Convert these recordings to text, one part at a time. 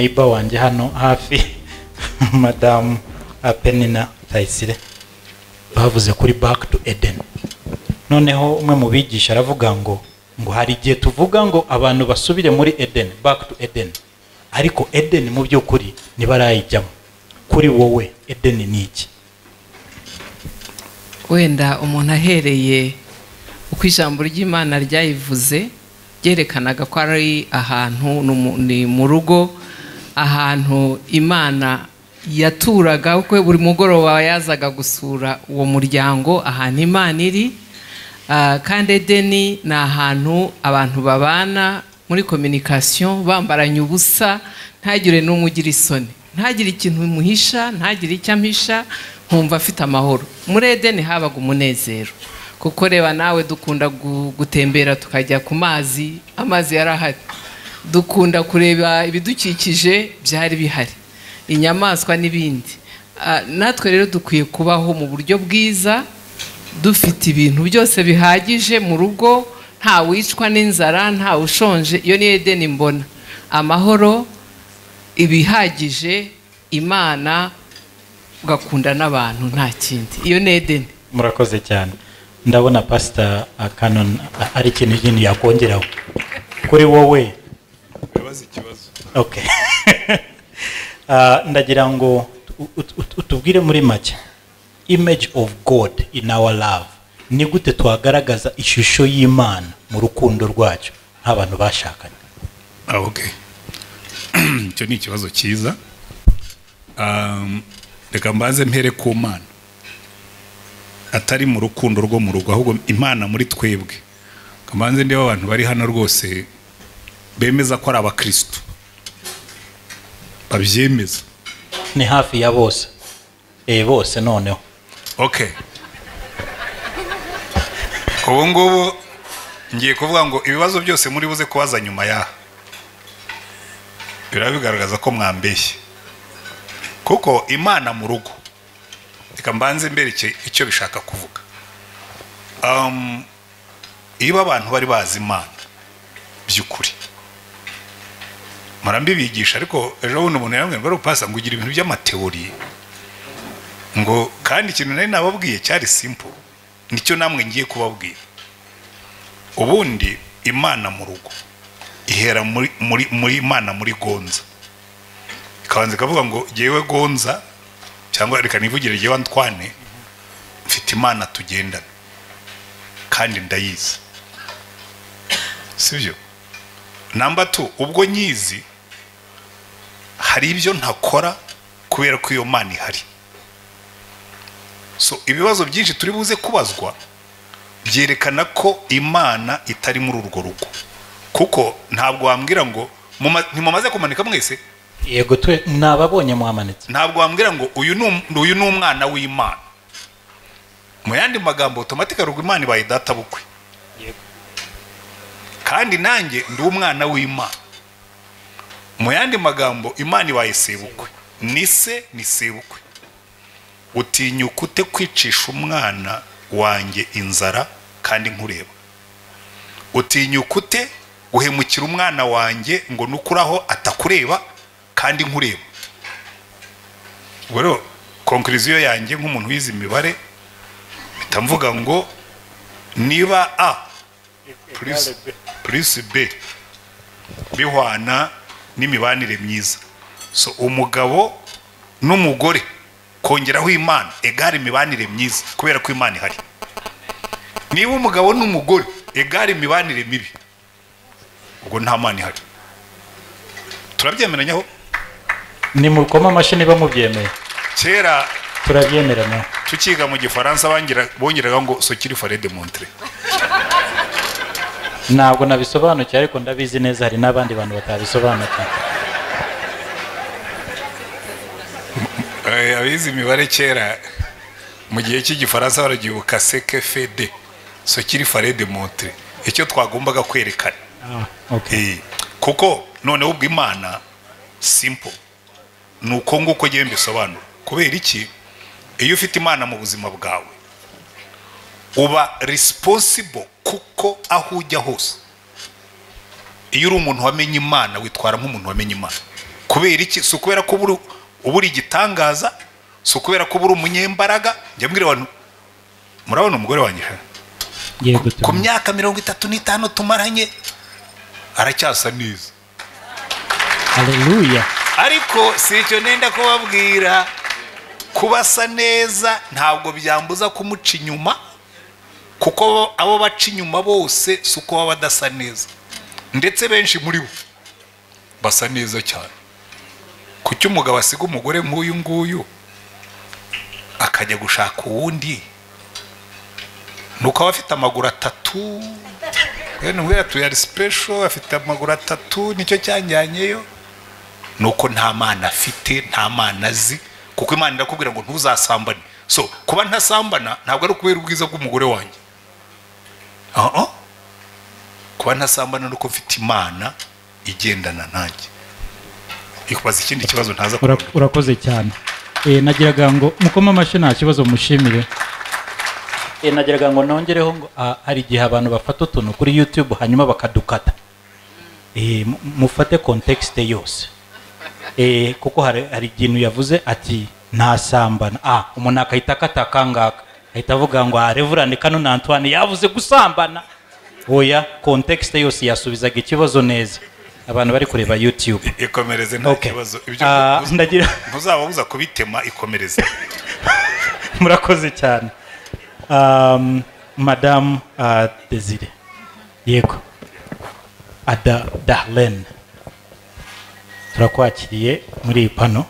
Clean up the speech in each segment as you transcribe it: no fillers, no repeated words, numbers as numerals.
Neighbor wanjye hano hafi, Madamu Penina Tayisire, bavuze kuri back to Eden. Noneho umwe mu bigisha aravuga ngo hari igihe tuvuga ngo abantu basubire muri Eden, back to Eden, ariko Eden mu by'ukuri ntibarayijyamo. Kuri wowe Eden ni iki? Wenda umuntu ahereye uko ijambo ry'Imana ryayivuze, ryerekanaga ko ari ahantu ni mu rugo, ahantu Imana yaturaga, kuko buri mugoroba yazaga gusura uwo muryango, ahantu Imana iri. Kandi Edeni ni ahantu abantu babana muri communication, bambaranye ubusa, ntagire n'umwe ugira isoni, ntagire ikintu muhisha, ntagire icyo ampisha, nkumva afite amahoro. Muri Edeni habaga umunezero, kuko reba nawe dukunda gutembera tukajya ku mazi, amazi yarahari, dukunda kureba ibidukikije byari bihari, inyamaswa n'ibindi. Natwe rero dukwiye kubaho mu buryo bwiza, dufite ibintu byose bihagije mu rugo, nta wicwa n'inzara, nta ushonje. Iyo ni Edeni mbona, amahoro, ibihagije, Imana, ugakunda n'abantu, nta kindi. Iyo ni Edeni. Murakoze cyane. Ndabona Pastor Canon ari ikintu kindi yakongeraho kuri wowe. Urabaza ikibazo. Okay. Ndagira ngo utubwire muri make image of God in our love. Ni gute twagaragaza ishusho y'Imana mu rukundo rwacu nk'abantu bashakanye? Okay. Icyo ni ikibazo cyiza. Reka mbanze mpere ku Mana, atari mu rukundo rwo mu rugo, ahubwo Imana muri twebwe. Mbanze ndeba abantu bari hano rwose bemeza ko ari abakristo, babyemeza. Ni hafi ya bose. Bose noneho. Okay. Ubu ngubu ngiye kuvuga ngo ibibazo byose muri buze kubaza nyuma ya birabigaragaza ko mwambeshye, kuko Imana mu rugo, reka mbanze mbereke icyo bishaka kuvuga. Iyo abantu bari bazi Imana by'ukuri, murambibigisha, ariko ejo bundi umuntu yambwiye ngo pasa ngo ugira ibintu by'amateori, ngo kandi ikintu nari nababwiye cyari simple, nicyo namwe ngiye kubabwira. Ubundi Imana mu rugo ihera muri Imana muri Gonza, ikabanza ikavuga ngo jyewe Gonza, cyangwa reka nivugire jyewe Antoine, mfite Imana tugendana kandi ndayizi, sibyo? Number 2, ubwo nyizi hari ibyo ntakora kubera ko iyo Mana ihari. So ibibazo byinshi turi buze kubazwa byerekana ko Imana itari muri urwo rugo, kuko ntabwo wambwira ngo ntimumaze kumanika mwese. Yego, twe nababonye mwamanitse. Ntabwo wambwira ngo uyu ni umwana w'Imana. Mu yandi magambo automatically rugo Imana ibaye data bukwe. Yego. Kandi nanjye ndi umwana w'Imana. Mu yandi magambo Imana ibaye sebukwe, ni se ni sebukwe. Utinyuka ute kwicisha umwana wanjye inzara kandi nkureba? Utinyuka ute guhemukira umwana wanjye ngo nukuraho atakureba kandi nkureba? Ubwo rero conclusion yanjye nk'umuntu wize imibare, mpita mvuga ngo niba A plus B bihwana n'imibanire myiza, so umugabo n'umugore kongeraho Imana egare imibanire myiza kubera ko Imana ihari. Niba umugabo n'umugore egare imibanire mibi, ubwo nta Mana ihari. Turabyemeranyaho? Ni mukoma amashyi niba mubyemeye. Kera turabyemeranya. Tukiga mu Gifaransa bongeraga ngo ce qu'il fallait démontrer. Ntabwo nabisobanukiwe, ariko ndabizi neza hari n'abandi bantu batabisobanukiwe. Abizi imibare kera mu gihe cy'Igifaransa baragibuka CQFD, ce qu'il fallait démontrer, icyo twagombaga kwerekana. Okay. Kuko noneho ubwo Imana simple nuko nguko ngiye mbisobanura. Kubera iki? Iyo ufite Imana mu buzima bwawe uba responsible, kuko aho ujya hose iyo uri umuntu wamenye Imana witwara nk'umuntu wamenye Imana. Kubera iki? Si ukubera ko uburi igitangaza, si ukubera ko uburi umunyembaraga. Njya mbwira abantu, murabona umugore wanjye ku myaka 35 tumaranye aracyasa neza. Haleluya. Ariko si icyo nenda kubabwira. Kubasa neza ntabwo byambuza kumuca inyuma, kuko abo baca inyuma bose si uko baba badasa neza, ndetse benshi muri bo basa neza cyane. Kuki umugabo asiga umugore nk'uyu nguyu akajya gushaka uwundi? Nuko aba afite amaguru 3, wenda yari special, afite amaguru 3, nicyo cyanjyanyeyo. Nuko nta mana afite, nta mana azi, kuko Imana irakubwira ngo ntuzasambane. So kuba ntasambana ntabwo ari ukubera ubwiza bw'umugore wanjye. Kuba ntasambana nuko mfite Imana igendana nanjye. Ikubaza ikindi kibazo ntaza. Urakoze cyane. Nagiraga ngo mukoma amashyi, nta kibazo mushimire. Nagiraga ngo nongereho ngo hari igihe abantu bafata utuntu kuri YouTube hanyuma bakadukata. Mufate context yose. Kuko hari ikintu yavuze ati ntasambana. Umuntu akahita akata kangaka, ahita avuga ngo Reverend Canon Antoine yavuze gusambana. Oya, context yose yasubizaga ikibazo neza. Abantu bari kureba YouTube. Ikomereze nta kibazo. Ibyo ndagira ntuzababuza kubitema, ikomereze. Murakoze cyane. Madame Desire. Yego. Ada Darlene. Turakwakiriye muri iyi pano.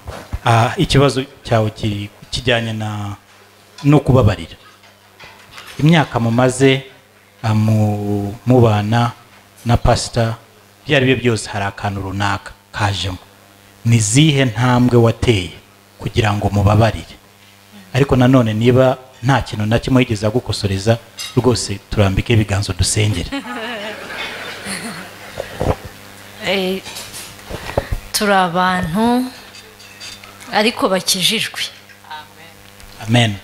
Ikibazo cyawe kijyanye na no kubabarira. Imyaka mumaze mubana na pastor, byari byo byose hari akantu runaka kajemo. Ni zihe ntambwe wateye kugira ngo mubabarire? Ariko nanone niba nta kintu na kimwe yigeze agukosoreza, rwose turambike ibiganzo dusengere. Turi abantu ariko bakijijwe. Amen.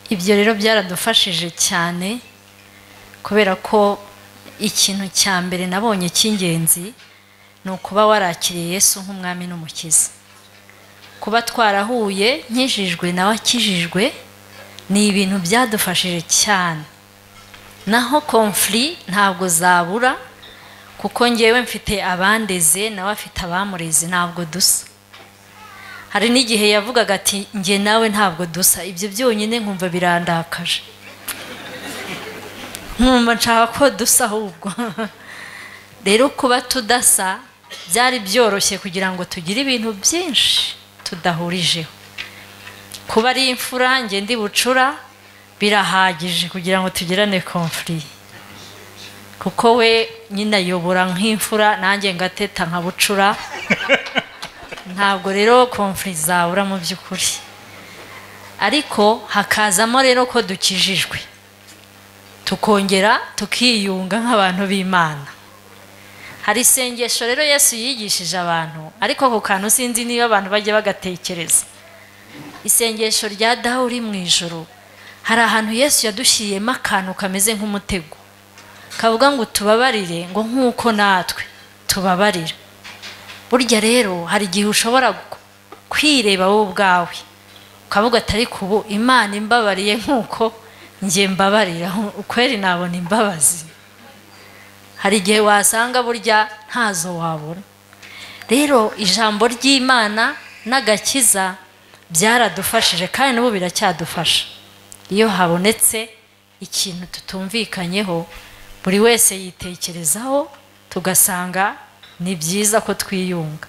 Ibyo rero byaradufashije cyane, kubera ko ikintu cya mbere nabonye cy'ingenzi ni ukuba warakiriye Yesu nk'umwami n'umukiza. Kuba twarahuye nkijijwe nawe akijijwe ni ibintu byadufashije cyane. Naho conflit ntabwo zabura, kuko ngewe mfite abandeze nawe afite abamureze, ntabwo dusa. Hari n'igihe yavugaga ati nge nawe ntabwo dusa, ibyo byonyine nkumva birandakaje, nkumva nshaka ko dusa ahubwo. Rero kuba tudasa byari byoroshye kugira ngo tugire ibintu byinshi tudahurijeho. Kuba ari imfura nge ndi bucura birahagije kugira ngo tugirane conflit, kuko we nyine ayobora nk'imfura nanjye ngateta nka bucura. Ntabwo rero conflit zabura mu by'ukuri. Ariko hakazamo rero ko dukijijwe, tukongera tukiyunga nk'abantu b'Imana. Hari isengesho rero Yesu yigishije abantu, ariko ako kantu sinzi niba abantu bajya bagatekereza. Isengesho rya Dawe uri mu ijuru, hari ahantu Yesu yadushyiriyemo akantu kameze nk'umutego, kavuga ngo tubabarire ngo nk'uko natwe tubabarira. Burya rero hari igihe ushobora kwireba wowe ubwawe ukavuga ati ariko ubu Imana imbabariye nk'uko njye mbabarira, ukweri nabona imbabazi. Hari igihe wasanga burya ntazo wabona. Rero ijambo ry'Imana n'agakiza byaradufashije kandi n'ubu biracyadufasha. Iyo habonetse ikintu tutumvikanyeho, buri wese yitekerezaho, tugasanga ni byiza ko twiyunga.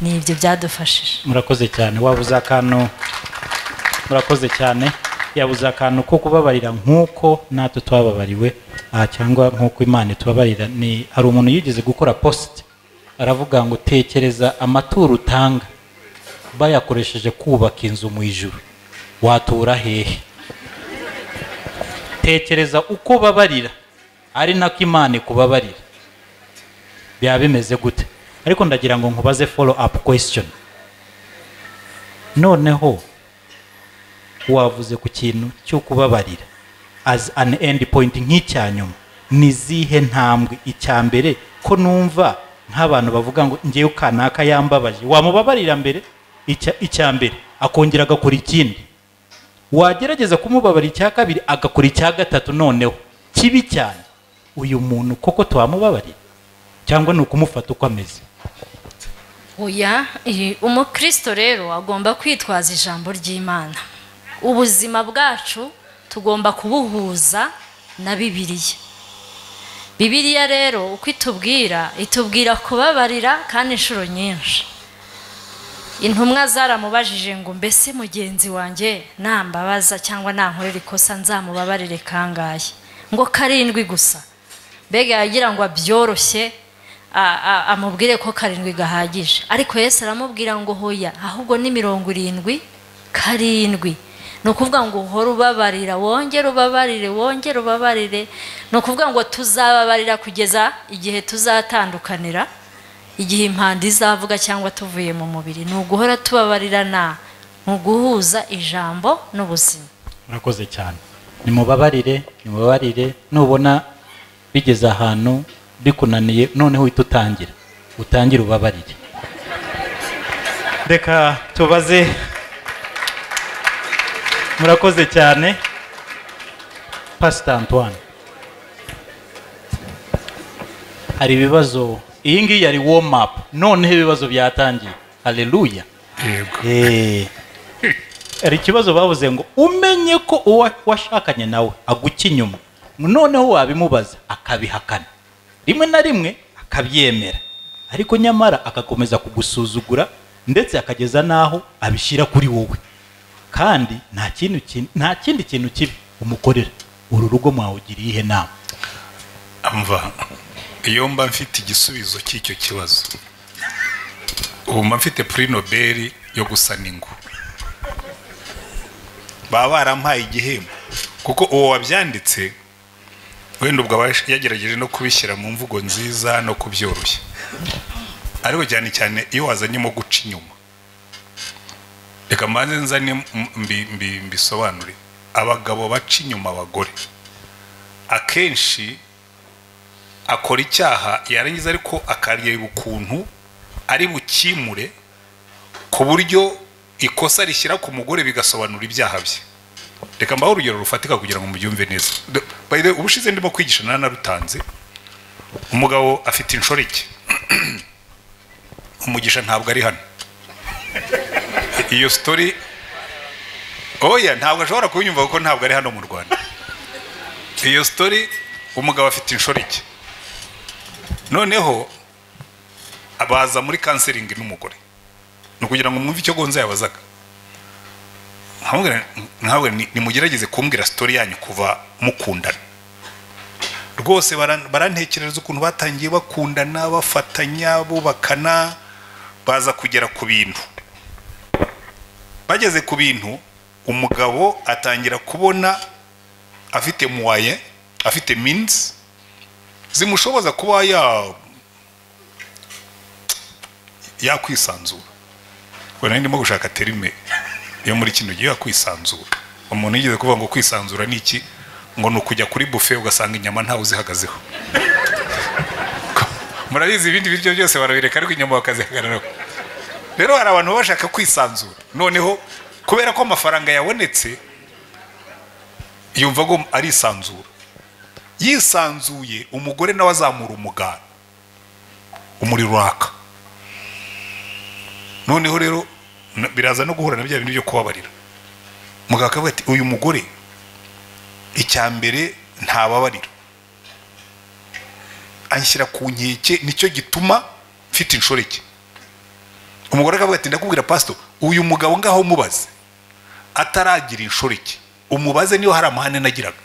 Ni ibyo byadufashije. Murakoze cyane. Wabuze akantu. Murakoze cyane. Yabuze akantu ko kubabarira nk'uko natwe twababariwe, cyangwa nk'uko Imana itubabarira. Ni hari umuntu yigeze gukora post aravuga ngo tekereza amaturo utanga bayakoresheje kubaka inzu mu ijuru, watura hehe? Tekereza uko babarira ari nako Imana ikubabarira, byaba bimeze gute? Ariko ndagira ngo nkubaze follow up question. Noneho wavuze ku kintu cyo kubabarira as an end point nk'icyanyuma, ni zihe ntambwe? Icya mbere ko numva Nk'abantu bavuga ngo ngewe kanaka yambabaje, wamubabarira mbere icya mbere akongera agakora ikindi, wagerageza kumubabarira icya kabiri agakora icya gatatu, noneho kibi cyane. Uyu muntu koko twamubabarira cyangwa ni ukumufata uko ameze? Oya, umukristo rero agomba kwitwaza ijambo ry'Imana. Ubuzima bwacu tugomba kubuhuza na Bibiliya. Bibiliya rero uko itubwira kubabarira kandi inshuro nyinshi. Intumwa zaramubajije ngo mbese mugenzi wanjye nambabaza cyangwa nankorera ikosa nzamubabarire kangahe? Ngo 7 gusa. Mbega yagira ngo abyoroshye amubwire ko 7 gahagije, ariko Yesu aramubwira ngo hoya, ahubwo ni 77. Ni ukuvuga ngo uhore ubabarira, wongere ubabarire, wongere ubabarire. Ni ukuvuga ngo tuzababarira kugeza igihe tuzatandukanira, igihe impanda izavuga cyangwa tuvuye mu mubiri. Ni uguhora tubabarirana, ni uguhuza ijambo n'ubuzima. Murakoze cyane. Nimubabarire, nimubabarire. Nubona bigeze ahantu bikunaniye, noneho uhita utangira ubabarire. Reka tubaze. Murakoze cyane Pastor Antoine. Hari ibibazo, iyi ngiyi yari warm up, noneho ibibazo byatangiye. Haleluya. Yego. Hari ikibazo bavuze ngo umenye ko uwo washakanye nawe aguca inyuma, noneho wabimubaza akabihakana, rimwe na rimwe akabyemera, ariko nyamara agakomeza kugusuzugura ndetse akageza naho abishyira kuri wowe, kandi nta kindi kintu kibi umukorera. Uru rugo mwawugiriye ihe nama? Amva, iyo mba mfite igisubizo cy'icyo kibazo, ubu mba mfite Prix Nobel yo gusana ingo, baba barampaye igihembo, kuko uwo wabyanditse wenda ubwo aba yagerageje no kubishyira mu mvugo nziza no kubyoroshya, ariko cyane cyane iyo wazanyemo guca inyuma. Reka mbanze nzane mbisobanure. Abagabo baca inyuma abagore akenshi akora icyaha yarangiza ariko akareba ukuntu ari bukimure ku buryo ikosa rishyira ku mugore bigasobanura ibyaha bye. Reka mbahe urugero rufatika kugira ngo mubyumve neza. By the way, ubushize ndimo kwigisha nanarutanze. Umugabo afite inshoreke, Umugisha ntabwo ari hano. Iyo story oya ntabwo ashobora kunyumva kuko ntabwo ari hano mu Rwanda. Iyo story, umugabo afite inshoreke, noneho abaza muri counseling n'umugore, ni ukugira ngo mwumve icyo Gonza yabazaga. Ntabwo nimugerageze kumbwira story yanyu kuva mukundana. Rwose barantekerereza ukuntu batangiye bakundana, bafatanya, bubakana, baza kugera ku bintu. Bageze ku bintu, umugabo atangira kubona afite moyen, afite means zimushoboza kuba yakwisanzura. Ubwo nari ndimo gushaka terime yo muri kino gihe, yakwisanzura. Umuntu yigeze kuvuga ngo kwisanzura ni iki? Ngo ni ukujya kuri buffet ugasanga inyama ntawe uzihagazeho. Murabizi ibindi biryo byose barabireka ariko inyama bakazihagararaho. Rero hari abantu bashaka kwisanzura, noneho kubera ko amafaranga yabonetse yumva ngo arisanzura. Yisanzuye, umugore nawe azamura umugara, umuriro uraka. Noneho rero biraza no guhura na bya bintu byo kubabarira. Mugabo akavuga ati uyu mugore icya mbere ntababarira, anshyira ku nkeke, nicyo gituma mfite inshoreke. Umugore akavuga ati ndakubwira pastor, uyu mugabo ngaho mubaze ataragira inshoreke, umubaze niyo hari amahane nagiraga.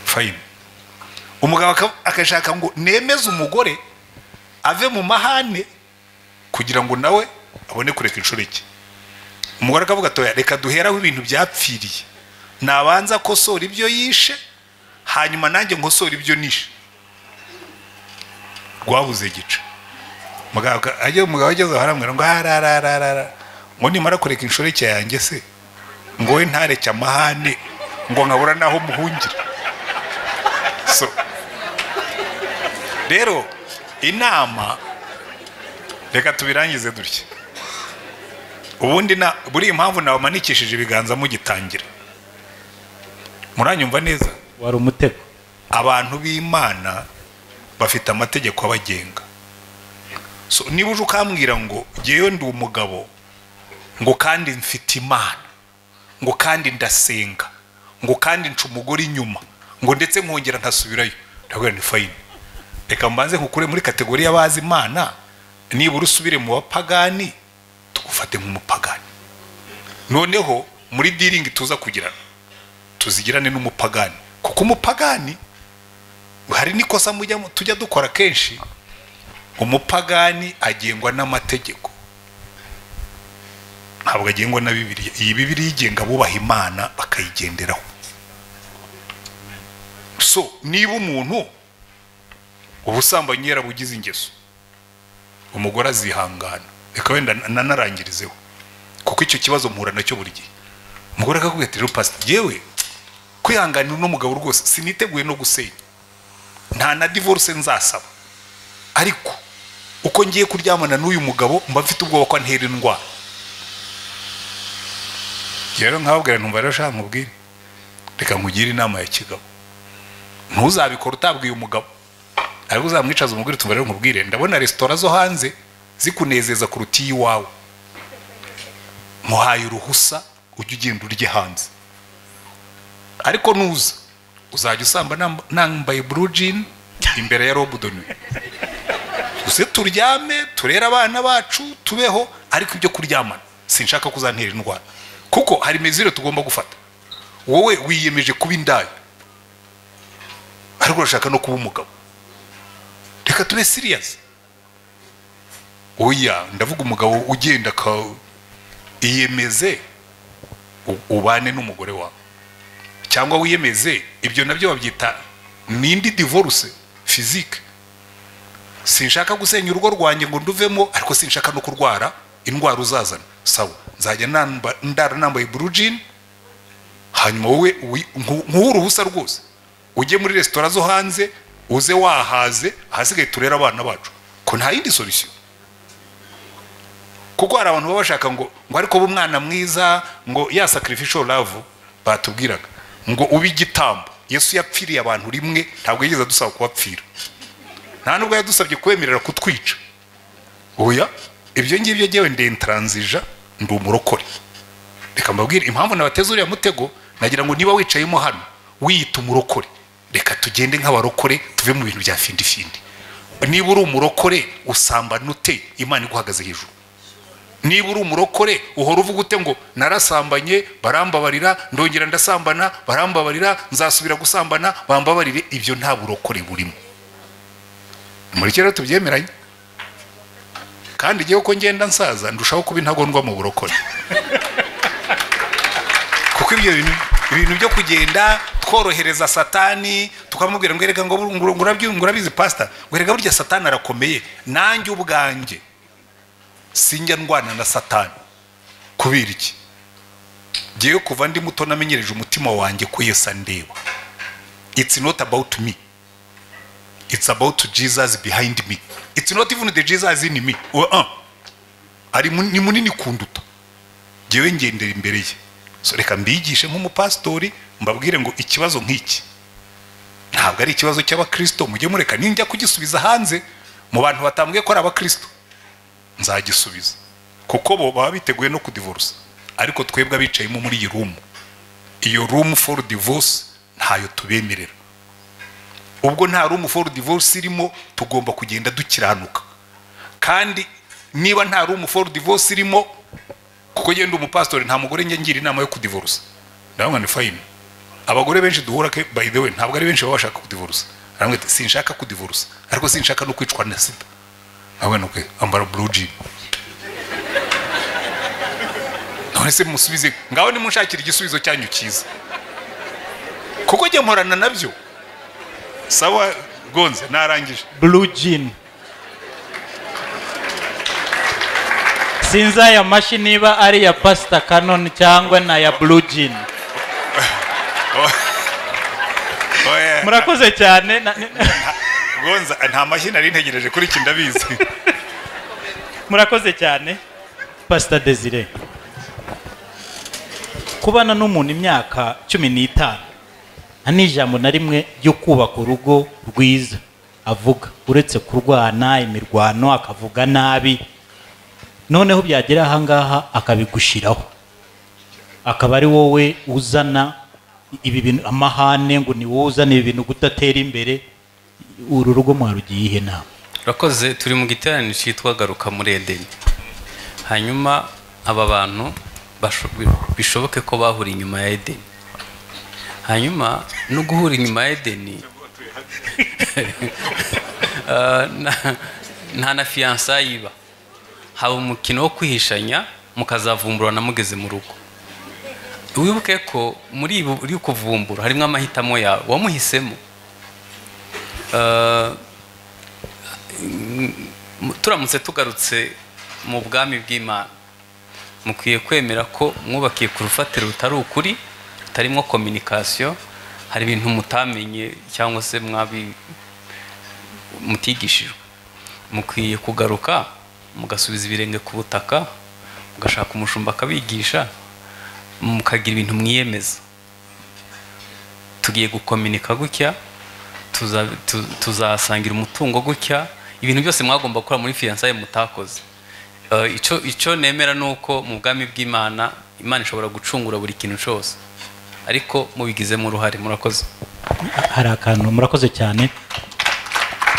Fine. Umugabo akashaka ngo nemeze umugore ave mu mahane kugira ngo nawe abone kureka inshoreke. Umugore akavuga ati reka duheraho ibintu byapfiriye, nabanza kosora ibyo yishe, hanyuma nanjye nkosora ibyo nishe. Rwabuze gica. Umugabo ageze aharamwira ngo harararara, ngo nimara kureka inshoreke yanjye se ngo we ntareke amahane, ngo nkabura naho muhungira. So Rero inama, reka tubirangize dutya. Ubundi na buri impamvu nabamanikishije ibiganza mugitangira, muranyumva neza? Wari umutego. Abantu b'Imana bafite amategeko abagenga. So niba uje ukambwira ngo ngewe ndi umugabo, ngo kandi mfite Imana, ngo kandi ndasenga, ngo kandi nca umugore inyuma, ngo ndetse nkongera ntasubirayo, ndabwira ni fine. Reka mbanze nkukure muri kategori y'abazi Imana, nibura usubire mu bapagani, tugufate nk'umupagani. Noneho muri dealing tuza kugirana, tuzigirane n'umupagani, kuko umupagani hari n'ikosa mujya tujya dukora kenshi. Umupagani agengwa n'amategeko, ntabwo agengwa na Bibiliya. Iyi Bibiliya igenga bubaha Imana bakayigenderaho. So niba umuntu ubusambanyi yarabugize ingeso, umugore azihangana. Reka wenda nanarangirizeho, kuko icyo kibazo mpura nacyo buri gihe. Umugore akakubwira ati rero pastor, yewe kwihanganira uno mugabo rwose siniteguye no gusenya, nta na divorce nzasaba, ariko uko ngiye kuryamana n'uyu mugabo mba mfite ubwoba ko antera indwara. Rero nkababwira ntumva rero shaka nkubwire, reka nkugire inama ya kigabo, ntuzabikora utabwiye umugabo, ariko uzamwicaza umugore tumva rero nkubwire, ndabona resitora zo hanze zikunezeza kuruta iwawe, muhaye uruhusa ujye ugenda urye hanze, ariko nuza uzajya usamba nambaye blue jean imbere ya robe de nuit, uze turyame turere abana bacu tubeho, ariko ibyo kuryamana sinshaka kuzantera indwara. Kuko hari mezire tugomba gufata. Wowe wiyemeje kuba indaya, ariko urashaka no kuba umugabo. Reka tube serious. Oya, ndavuga umugabo ugenda ka iyemeze ubane n'umugore wawe, cyangwa wiyemeze, ibyo nabyo babyita nindi divorce physique. Sinshaka gusenya urugo rwanjye ngo nduvemo, ariko sinshaka no kurwara indwara uzazana. Sawa, nzajya ndara nambaye blue jean, hanyuma wowe nkuruhusa rwose ujye muri resitora zo hanze uze wahaze, ahasigaye turera abana bacu, ko nta yindi solution. Kuko hari abantu baba bashaka ngo ariko bo umwana mwiza, ngo ya sacrificial love batubwiraga ngo ube igitambo. Yesu yapfiriye abantu rimwe, ntabwo yigeze adusaba kubapfira, nta nubwo yadusabye kwemerera kutwica. Oya, ibyo ngibyo ngewe ndentranzija, ndi umurokore. Reka mbabwire impamvu nabateze uriya mutego, nagira ngo niba wicayemo hano wiyita umurokore, reka tugende nk'abarokore tuve mu bintu bya findi findi. Niba uri umurokore usambana ute Imana iguhagaze hejuru? Niba uri umurokore uhora uvuga ute ngo narasambanye barambabarira, ndongera ndasambana barambabarira, nzasubira gusambana bambabarire? Ibyo nta burokore burimo. Muri kera tubyemeranye. Kandi igihe uko ngenda nsaza ndushaho kuba intagondwa mu burokore. Kuko ibyo ibintu byo kugenda tworohereza Satani tukamubwira ngo erega ngo urabizi pastor, ngo erega burya Satani arakomeye, nanjye ubwanjye sinjya ndwana na Satani. Kubera iki? Ngiye kuva ndi muto namenyereje umutima wanjye ko Yesu andeba. It's not about me, it's about Jesus behind me. It's not even the Jesus in me. Ari ni munini kunduta, ngewe ngendera imbere ye. So reka mbigishe nk'umupastori, mbabwire ngo ikibazo nk'iki ntabwo ari ikibazo cy'abakristo, mujye mureka ninjya kugisubiza hanze mu bantu batambwiye ko ari abakristo nzagisubiza, kuko bo baba biteguye no kudivorce. Ariko twebwe abicayemo muri iyi room, iyo room for divorce ntayo tubemerera. Ubwo nta room for divorce irimo, tugomba kugenda dukiranuka. Kandi niba nta room for divorce irimo, kuko genda umupastori nta mugore njye ngira inama yo kudivorce, ndabona ni fine. Abagore benshi duhura ke, by the way, ntabwo ari benshi baba bashaka kudivorce. Aramwe ati sinshaka kudivorce, ariko sinshaka no kwicwa na sida. Abana okay, ambara blue jean. None se musubize ngaho nimunshakira igisubizo cyanyu cyiza, kuko njye mporana nabyo. Sawa gonze, narangije. Blue jean. Sinzi aya mashi niba ari ya Pastor Canon cyangwa na ya blue jean. Murakoze cyane. Gonza nta mashyi nari ntegereje kuri iki, ndabizi. Murakoze cyane. Pastor Desire, kubana n'umuntu imyaka 15 nta n'ijambo na rimwe ryo kubaka urugo rwiza avuga, uretse kurwana imirwano akavuga nabi, noneho byagera aha ngaha akabigushiraho, akaba ari wowe uzana ibi bintu, amahane, ngo ni wowe uzana ibi bintu kudatera imbere. Uru rugo mwarugiye ihe nama? Urakoze. Turi mu giteraniro cyitwa Garuka muri Edeni. Hanyuma aba bantu bishoboke ko bahuriye inyuma ya Edeni. Hanyuma no guhura inyuma ya Edeni nta na fiançailles iba, haba umukino wo kwihishanya, mukazavumburana mugeze mu rugo. Wibuke ko muri ibi uri kuvumbura harimo amahitamo yawe wamuhisemo. Turamutse tugarutse mu bwami bw'Imana, mukwiye kwemera ko mwubakiye ku rufatiro rutari ukuri, rutarimo communication, hari ibintu mutamenye cyangwa se mwabi mutigishijwe. Mukwiye kugaruka mugasubiza ibirenge ku butaka, mugashaka umushumba akabigisha, mukagira ibintu mwiyemeza. Tugiye gukominika gutya, tuzasangira umutungo gutya, ibintu byose mwagomba gukora muri fiançailles mutakoze. Icyo nemera nuko mu bwami bw'Imana, Imana ishobora gucungura buri kintu cyose, ariko mubigizemo uruhare. Murakoze. Hari akantu, murakoze cyane.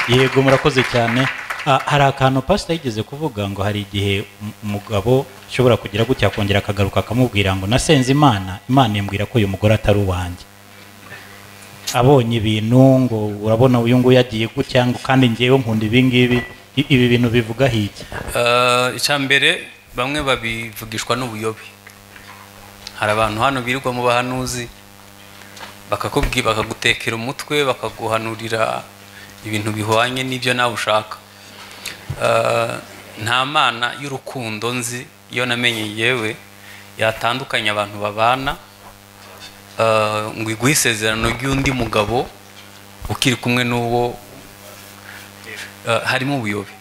Yego, murakoze cyane. Hari akantu pastor yigeze kuvuga ngo hari igihe umugabo ashobora kugira gutya akongera akagaruka akamubwira ngo nasenze Imana, Imana imbwira ko uyu mugore atari uwanjye. Abonye ibintu ngo urabona uyu nguyu yagiye gutya, ngo kandi ngewe nkunda ibi ngibi. Ibi bintu bivuga hiki? Icya mbere bamwe babivugishwa n'ubuyobe. Hari abantu hano birirwa mu bahanuzi, bakakubwira, bakagutekera umutwe, bakaguhanurira ibintu bihwanye n'ibyo nawe ushaka. Nta mana y'urukundo nzi iyo namenye yewe yatandukanya abantu babana, ngo iguhe isezerano ry'undi mugabo ukiri kumwe n'uwo. Harimo ubuyobe.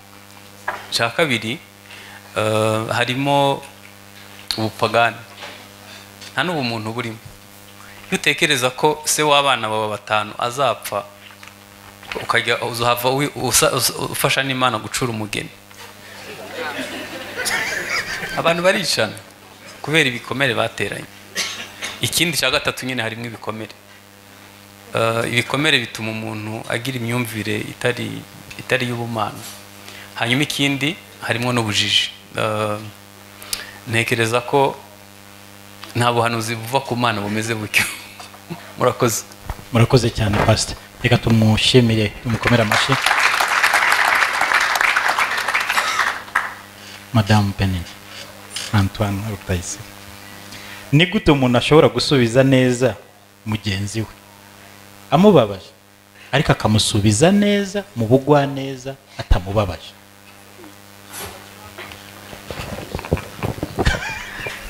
Icya kabiri, harimo ubupagani, nta n'ubumuntu burimo. Iyo utekereza ko se w'abana bawe 5 azapfa, ukajya uzahava ufasha n'Imana gucura umugeni. Abantu baricana kubera ibikomere bateranye. Ikindi cya gatatu nyine harimo ibikomere. Ibikomere bituma umuntu agira imyumvire itari y'ubumana. Hanyuma ikindi harimo n'ubujiji. Ntekereza ko nta buhanuzi buva ku Mana bumeze butyo. Murakoze. Murakoze cyane pastor. Reka tumushimire, tumukomere amashyi. Madame Penina Antoine Rutayisire, ni gute umuntu ashobora gusubiza neza mugenzi we amubabaje, ariko akamusubiza neza mu bugwaneza atamubabaje?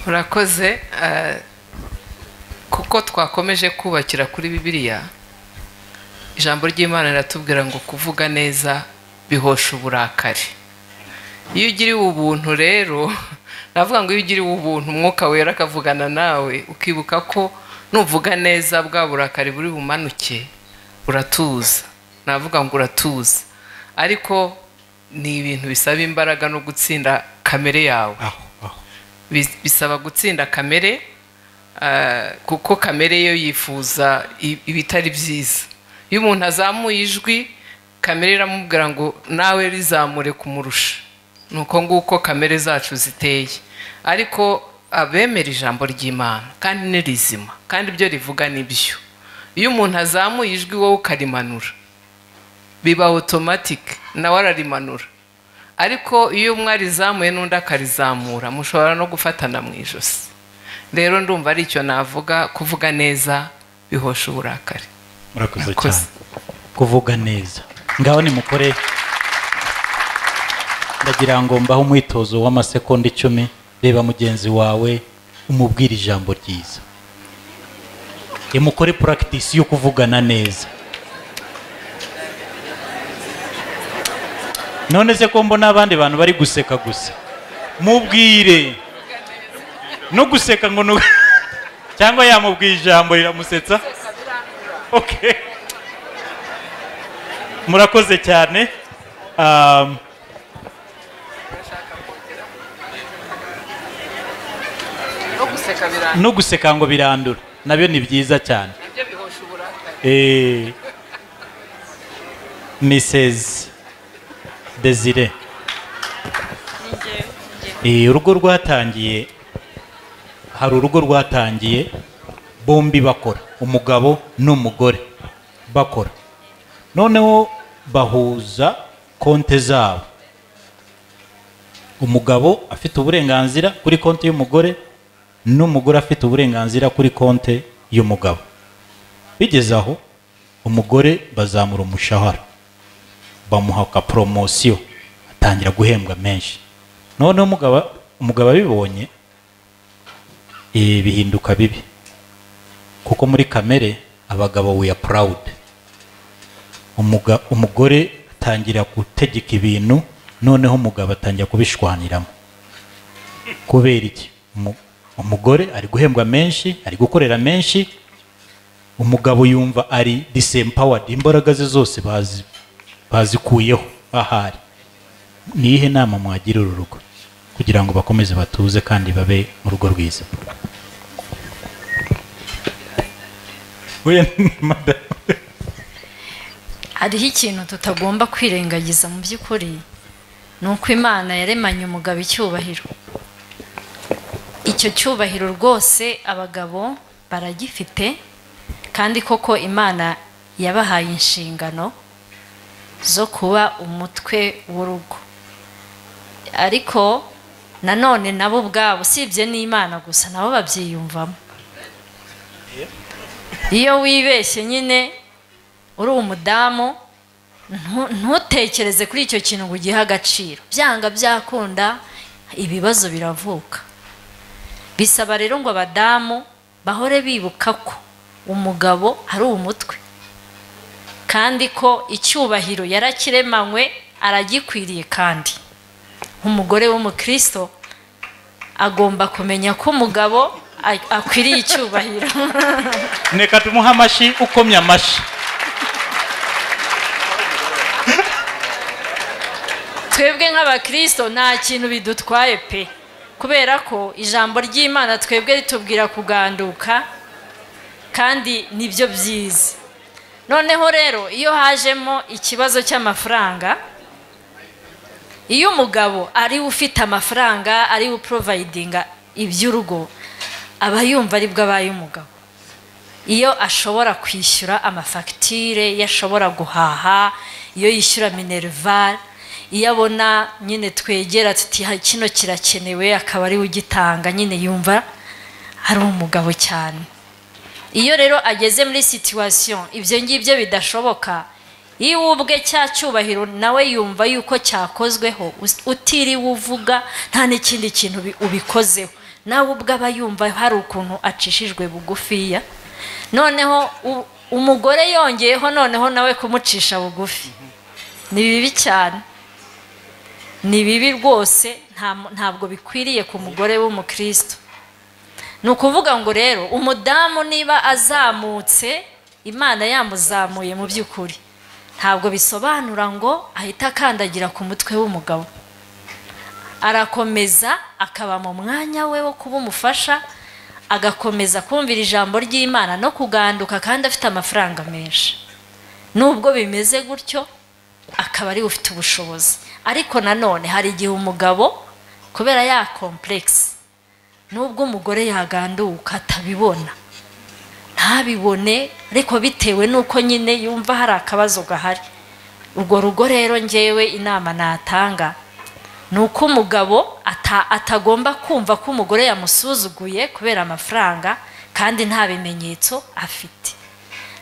Murakoze. Kuko twakomeje kubakira kuri Bibiliya, ijambo ry'Imana riratubwira ngo kuvuga neza bihosha uburakari. Iyo ugiriwe ubuntu rero, navuga ngo iyo ugiriwe ubuntu Umwuka Wera akavugana nawe, ukibuka ko nuvuga neza bwa burakari buri bumanuke, uratuza. Navuga ngo uratuza, ariko ni ibintu bisaba imbaraga no gutsinda kamere yawe. Bisaba gutsinda kamere, kuko kamere yo yifuza ibitari byiza. Iyo umuntu azamuye ijwi, kamere iramubwira ngo nawe rizamure kumurusha. Nuko nguko kamere zacu ziteye. Ariko abemera ijambo ry'Imana kandi ni rizima, kandi ibyo rivuga nibyo. Iyo umuntu azamuye ijwi wowe ukarimanura, biba automatic, nawe ararimanura. Ariko iyo umwe arizamuye n'undi akarizamura, mushobora no gufatana mu ijosi. Rero ndumva ari icyo navuga, kuvuga neza bihosha uburakari. Murakoze cyane. Kuvuga neza. Ngaho nimukore. Ndagira ngo mbaho umwitozo w'amasekonda 10, reba mugenzi wawe umubwire ijambo ryiza. Mukore practice yo kuvugana neza. None se ko mbona abandi bantu bari guseka gusa, mubwire no guseka ngo cyangwa yamubwiye ijambo riramusetsa. Okay, murakoze cyane. No guseka ngo birandura nabyo ni byiza cyane. Mrs Desire, urugo rwatangiye, hari urugo rwatangiye bombi bakora, umugabo n'umugore bakora, noneho bahuza konte zabo. Umugabo afite uburenganzira kuri konte y'umugore n'umugore afite uburenganzira kuri konte y'umugabo. Bigeze aho umugore bazamura umushahara, bamuha ka promotion, atangira guhembwa menshi. Noneho umugabo abibonye bihinduka bibi, kuko muri kamere abagabo we are proud. Umugore atangira gutegeka ibintu, noneho umugabo atangira kubishwaniramo. Kubera iki? Umugore ari guhembwa menshi, ari gukorera menshi, umugabo yumva ari disempowered, imbaraga ze zose bazikuyeho ahari. Nihe nama mwagira uru rugo kugira ngo bakomeze batuze kandi babe mu rugo rwiza? Hariho ikintu tutagomba kwirengagiza mu by'ukuri, ni uko Imana yaremanye umugabo icyubahiro. Icyo cyubahiro rwose abagabo baragifite, kandi koko Imana yabahaye inshingano zo kuba umutwe w'urugo. Ariko nanone nabo ubwabo usibye n'Imana gusa nabo babyiyumvamo. Iyo wibeshye nyine uri umudamu, ntutekereze kuri icyo kintu ngo ugihe agaciro, byanga byakunda ibibazo biravuka. Bisaba rero ngo abadamu bahore bibuka ko umugabo ari umutwe, kandi ko icyubahiro yarakiremanywe aragikwiriye. Kandi umugore w'umukristo agomba kumenya ko umugabo akwiriye icyubahiro. Neka tumuha amashyi ukomye amashyi. Twebwe nk'abakristo nta kintu bidutwaye pe, kubera ko ijambo ry'Imana twebwe ritubwira kuganduka, kandi nibyo byiza. Noneho rero iyo hajemo ikibazo cy'amafaranga, iyo umugabo ari ufite amafaranga, ari uprovidinga iby'urugo, aba yumva aribwo abaye umugabo. Iyo ashobora kwishyura amafagitire, iyo ashobora guhaha, iyo yishyura minerval, iyo abona nyine twegera tuti kino kirakenewe akaba ari ugitanga, nyine yumva ari umugabo cyane. Iyo rero ageze muri situation ibyo ngibyo bidashoboka, iyo ubwe cya cyubahiro nawe yumva yuko cyakozweho, utiriwe uvuga nta n'ikindi kintu ubikozeho, nawe ubwe aba yumva hari ukuntu acishijwe bugufiya. Noneho umugore yongeyeho noneho nawe kumucisha bugufi, ni bibi cyane, ni bibi rwose, ntabwo bikwiriye ku mugore w'umukristo. Ni ukuvuga ngo rero umudamu niba azamutse, Imana yamuzamuye mu by'ukuri, ntabwo bisobanura ngo ahita akandagira ku mutwe w'umugabo. Arakomeza akaba mu mwanya we wo kuba umufasha, agakomeza kumvira ijambo ry'Imana no kuganduka, kandi afite amafaranga menshi. Nubwo bimeze gutyo akaba ari ufite ubushobozi. Ariko nanone hari igihe umugabo kubera ya complex, nubwo umugore yaganduka atabibona, ntabibone, ariko bitewe nuko nyine yumva hari akabazo gahari. Urwo rugo rero ngewe inama natanga nuko umugabo atagomba kumva ko umugore yamusuzuguye kubera amafaranga, kandi nta bimenyetso afite.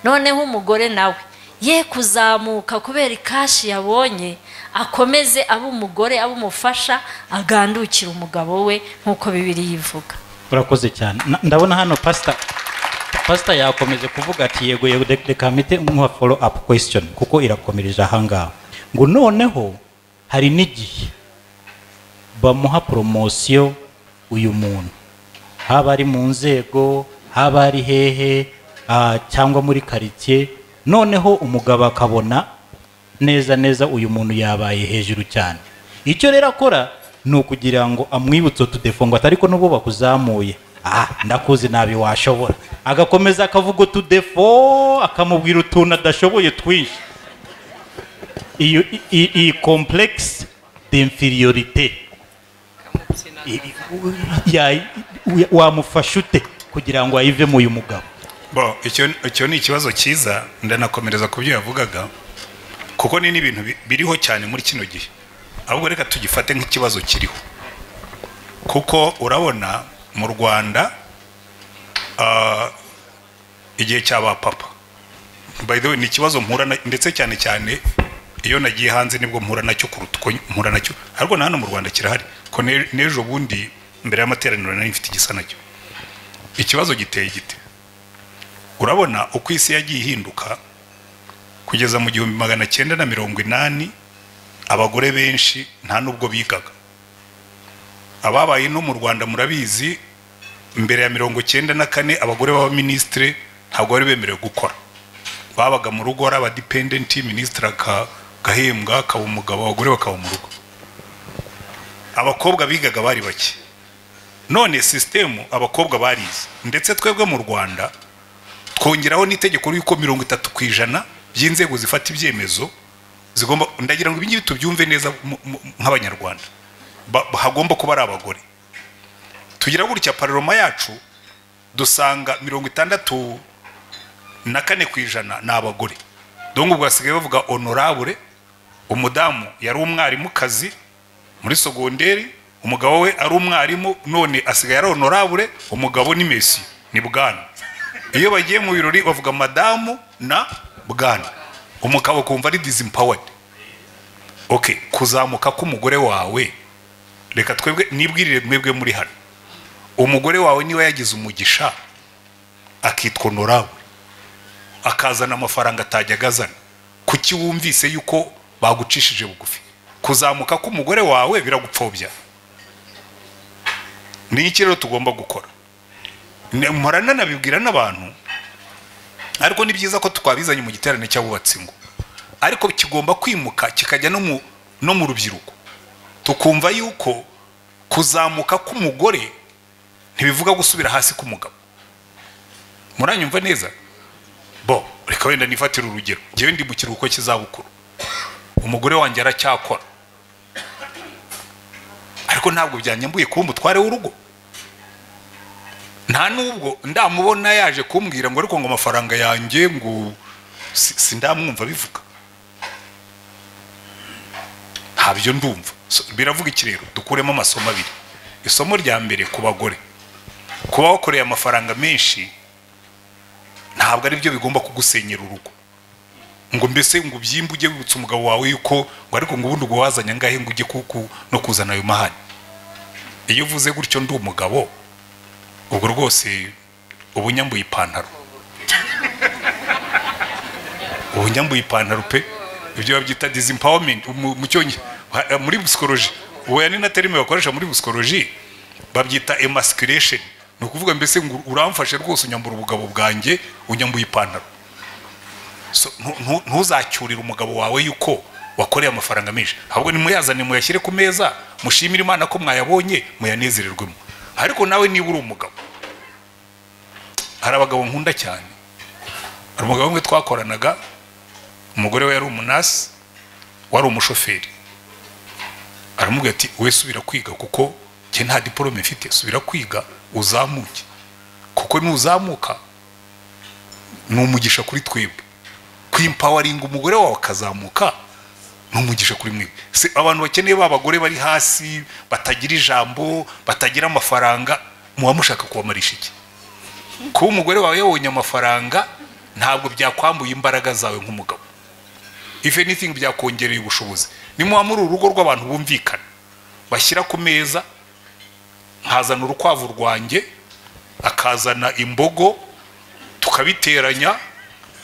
Noneho umugore nawe ye kuzamuka kubera ikashi yabonye, akomeze abe umugore, abe umufasha, agandukira umugabo we nkuko Bibiliya ivuga. Urakoze cyane. Ndabona hano pastor yakomeje kuvuga ati yego yego, reka mpite nkuha follow up question kuko irakomereje ahangaha. Ngo noneho Hari n'igihe bamuha promotion uyu muntu, haba ari mu nzego, haba ari hehe, cyangwa muri quartier, noneho umugabo akabona neza neza uyu muntu yabaye hejuru cyane. Icyo rero akora ni ukugira ngo amwibutse utudefo ngo atari ko n'ubwo bakuzamuye, ndakuzi nabi washobora, agakomeza akavuga utudefo, akamubwira utuntu adashoboye twinshi. Iyi complexe d'infériorité wamufasha ute kugira ngo ayivemo uyu mugabo? Bo, icyo ni ikibazo cyiza, ndanakomereza ku byo yavugaga, kuko ni n'ibintu biriho cyane muri kino gihe. Ahubwo reka tugifate nk'ikibazo kiriho, kuko urabona mu Rwanda igihe cy'aba papa, by the way ni ikibazo mpura ndetse cyane cyane iyo nagiye hanze nibwo mpura nacyo kuruta uko mpura nacyo, ariko na hano mu Rwanda kirahari, ko n'ejo bundi mbere y'amateraniro nari mfite igisa nacyo. Ikibazo giteye gite? Urabona uko isi yagiye ihinduka kugeza mu 1980, abagore benshi nta nubwo bigaga. Ababaye no mu Rwanda murabizi, mbere ya 94 abagore b'abaministre ntabwo bari bemerewe gukora, babaga mu rugo ari abadependent, ministre akahembwa akaba umugabo, abagore bakaba mu rugo. Abakobwa bigaga bari bake. None system abakobwa barize, ndetse twebwe mu Rwanda twongeraho n'itegeko ry'uko 30% by'inzego zifata ibyemezo zigomba, ndagira ngo ibingibi tubyumve neza nk'abanyarwanda, hagomba kuba ari abagore. Tugira gutya parloma yacu dusanga 64% ni abagore. Donc ubwo basigaye bavuga honorable, umudamu yari umwarimukazi muri secondaire, umugabo we ari umwarimu, none asigaye ari honorable, umugabo ni monsieur, ni bwana. Iyo bagiye mu birori bavuga madamu na bwana, umugabo kumva ari disempowered. Okay, kuzamuka k'umugore wawe, reka twebwe nibwirire mwebwe muri hano, umugore wawe niba yagize umugisha akitwa honorable, akazana amafaranga atajya agazana, kuki wumvise yuko bagucishije bugufi? Kuzamuka k'umugore wawe biragupfobya. Ni iki rero tugomba gukora? Mporana nabibwira n'abantu, ariko ni byiza ko twabizanye mu giterane cy'abubatsi ngo, ariko kigomba kwimuka kikajya no mu rubyiruko, tukumva yuko kuzamuka k'umugore ntibivuga gusubira hasi k'umugabo. Muranyumva neza? Bo, reka wenda nifatire urugero, njyewe ndi mu kiruhuko cy'izabukuru, umugore wanjye aracyakora, ariko ntabwo byanyambuye kuba umutware w'urugo. Nta nubwo ndamubona yaje kumbwira ngo ariko ngo amafaranga yanjye ngo sindamwumva bivuga, ntabyo ndumva. Biravuga iki rero? Dukuremo amasomo abiri. Isomo rya mbere ku bagore, kuba wakoreye amafaranga menshi ntabwo ari byo bigomba kugusenyera urugo, ngo mbese ngo ubyimbe ujye wibutsa umugabo wawe yuko ngo ariko ngo ubundi wazanye angahe ngo ujye kuku no kuzana ayo mahane. Iyo uvuze gutyo ndi umugabo, ubwo rwose ubu nyambuye ipantaro, ubu nyambuye ipantaro pe. Ibyo babyita disempowerment mu cyongereza, muri psychology, ubu ni na terme bakoresha muri psychology, babyita emasculation. Ni ukuvuga mbese ngo uramfashe rwose unyambura ubugabo bwanjye, unyambuye ipantaro. So, ntuzacyurire umugabo wawe yuko wakoreye amafaranga menshi, ahubwo nimuyazane muyashyire ku meza, mushimire Imana ko mwayabonye, muyanezererwemo. Ariko nawe niba uri umugabo, hari abagabo nkunda cyane. Hari umugabo umwe twakoranaga, umugore we yari umunasi, wari umushoferi. Aramubwira ati we subira kwiga, kuko njye nta diplome mfite, subira kwiga uzamuke, kuko nuzamuka ni umugisha kuri twebwe. Kwimpawaringa umugore wawe akazamuka ni umugisha kuri mwebwe. Abantu bakeneye ba bagore bari hasi, batagira ijambo, batagira amafaranga, muba mushaka kubamarisha iki? Kuba umugore wawe yabonye amafaranga ntabwo byakwambuye imbaraga zawe nk'umugabo. If anything byakongereye ubushobozi. Nimuba muri urugo rw'abantu bumvikana, bashyira ku meza, nkazana urukwavu rwanjye, akazana imbogo, tukabiteranya,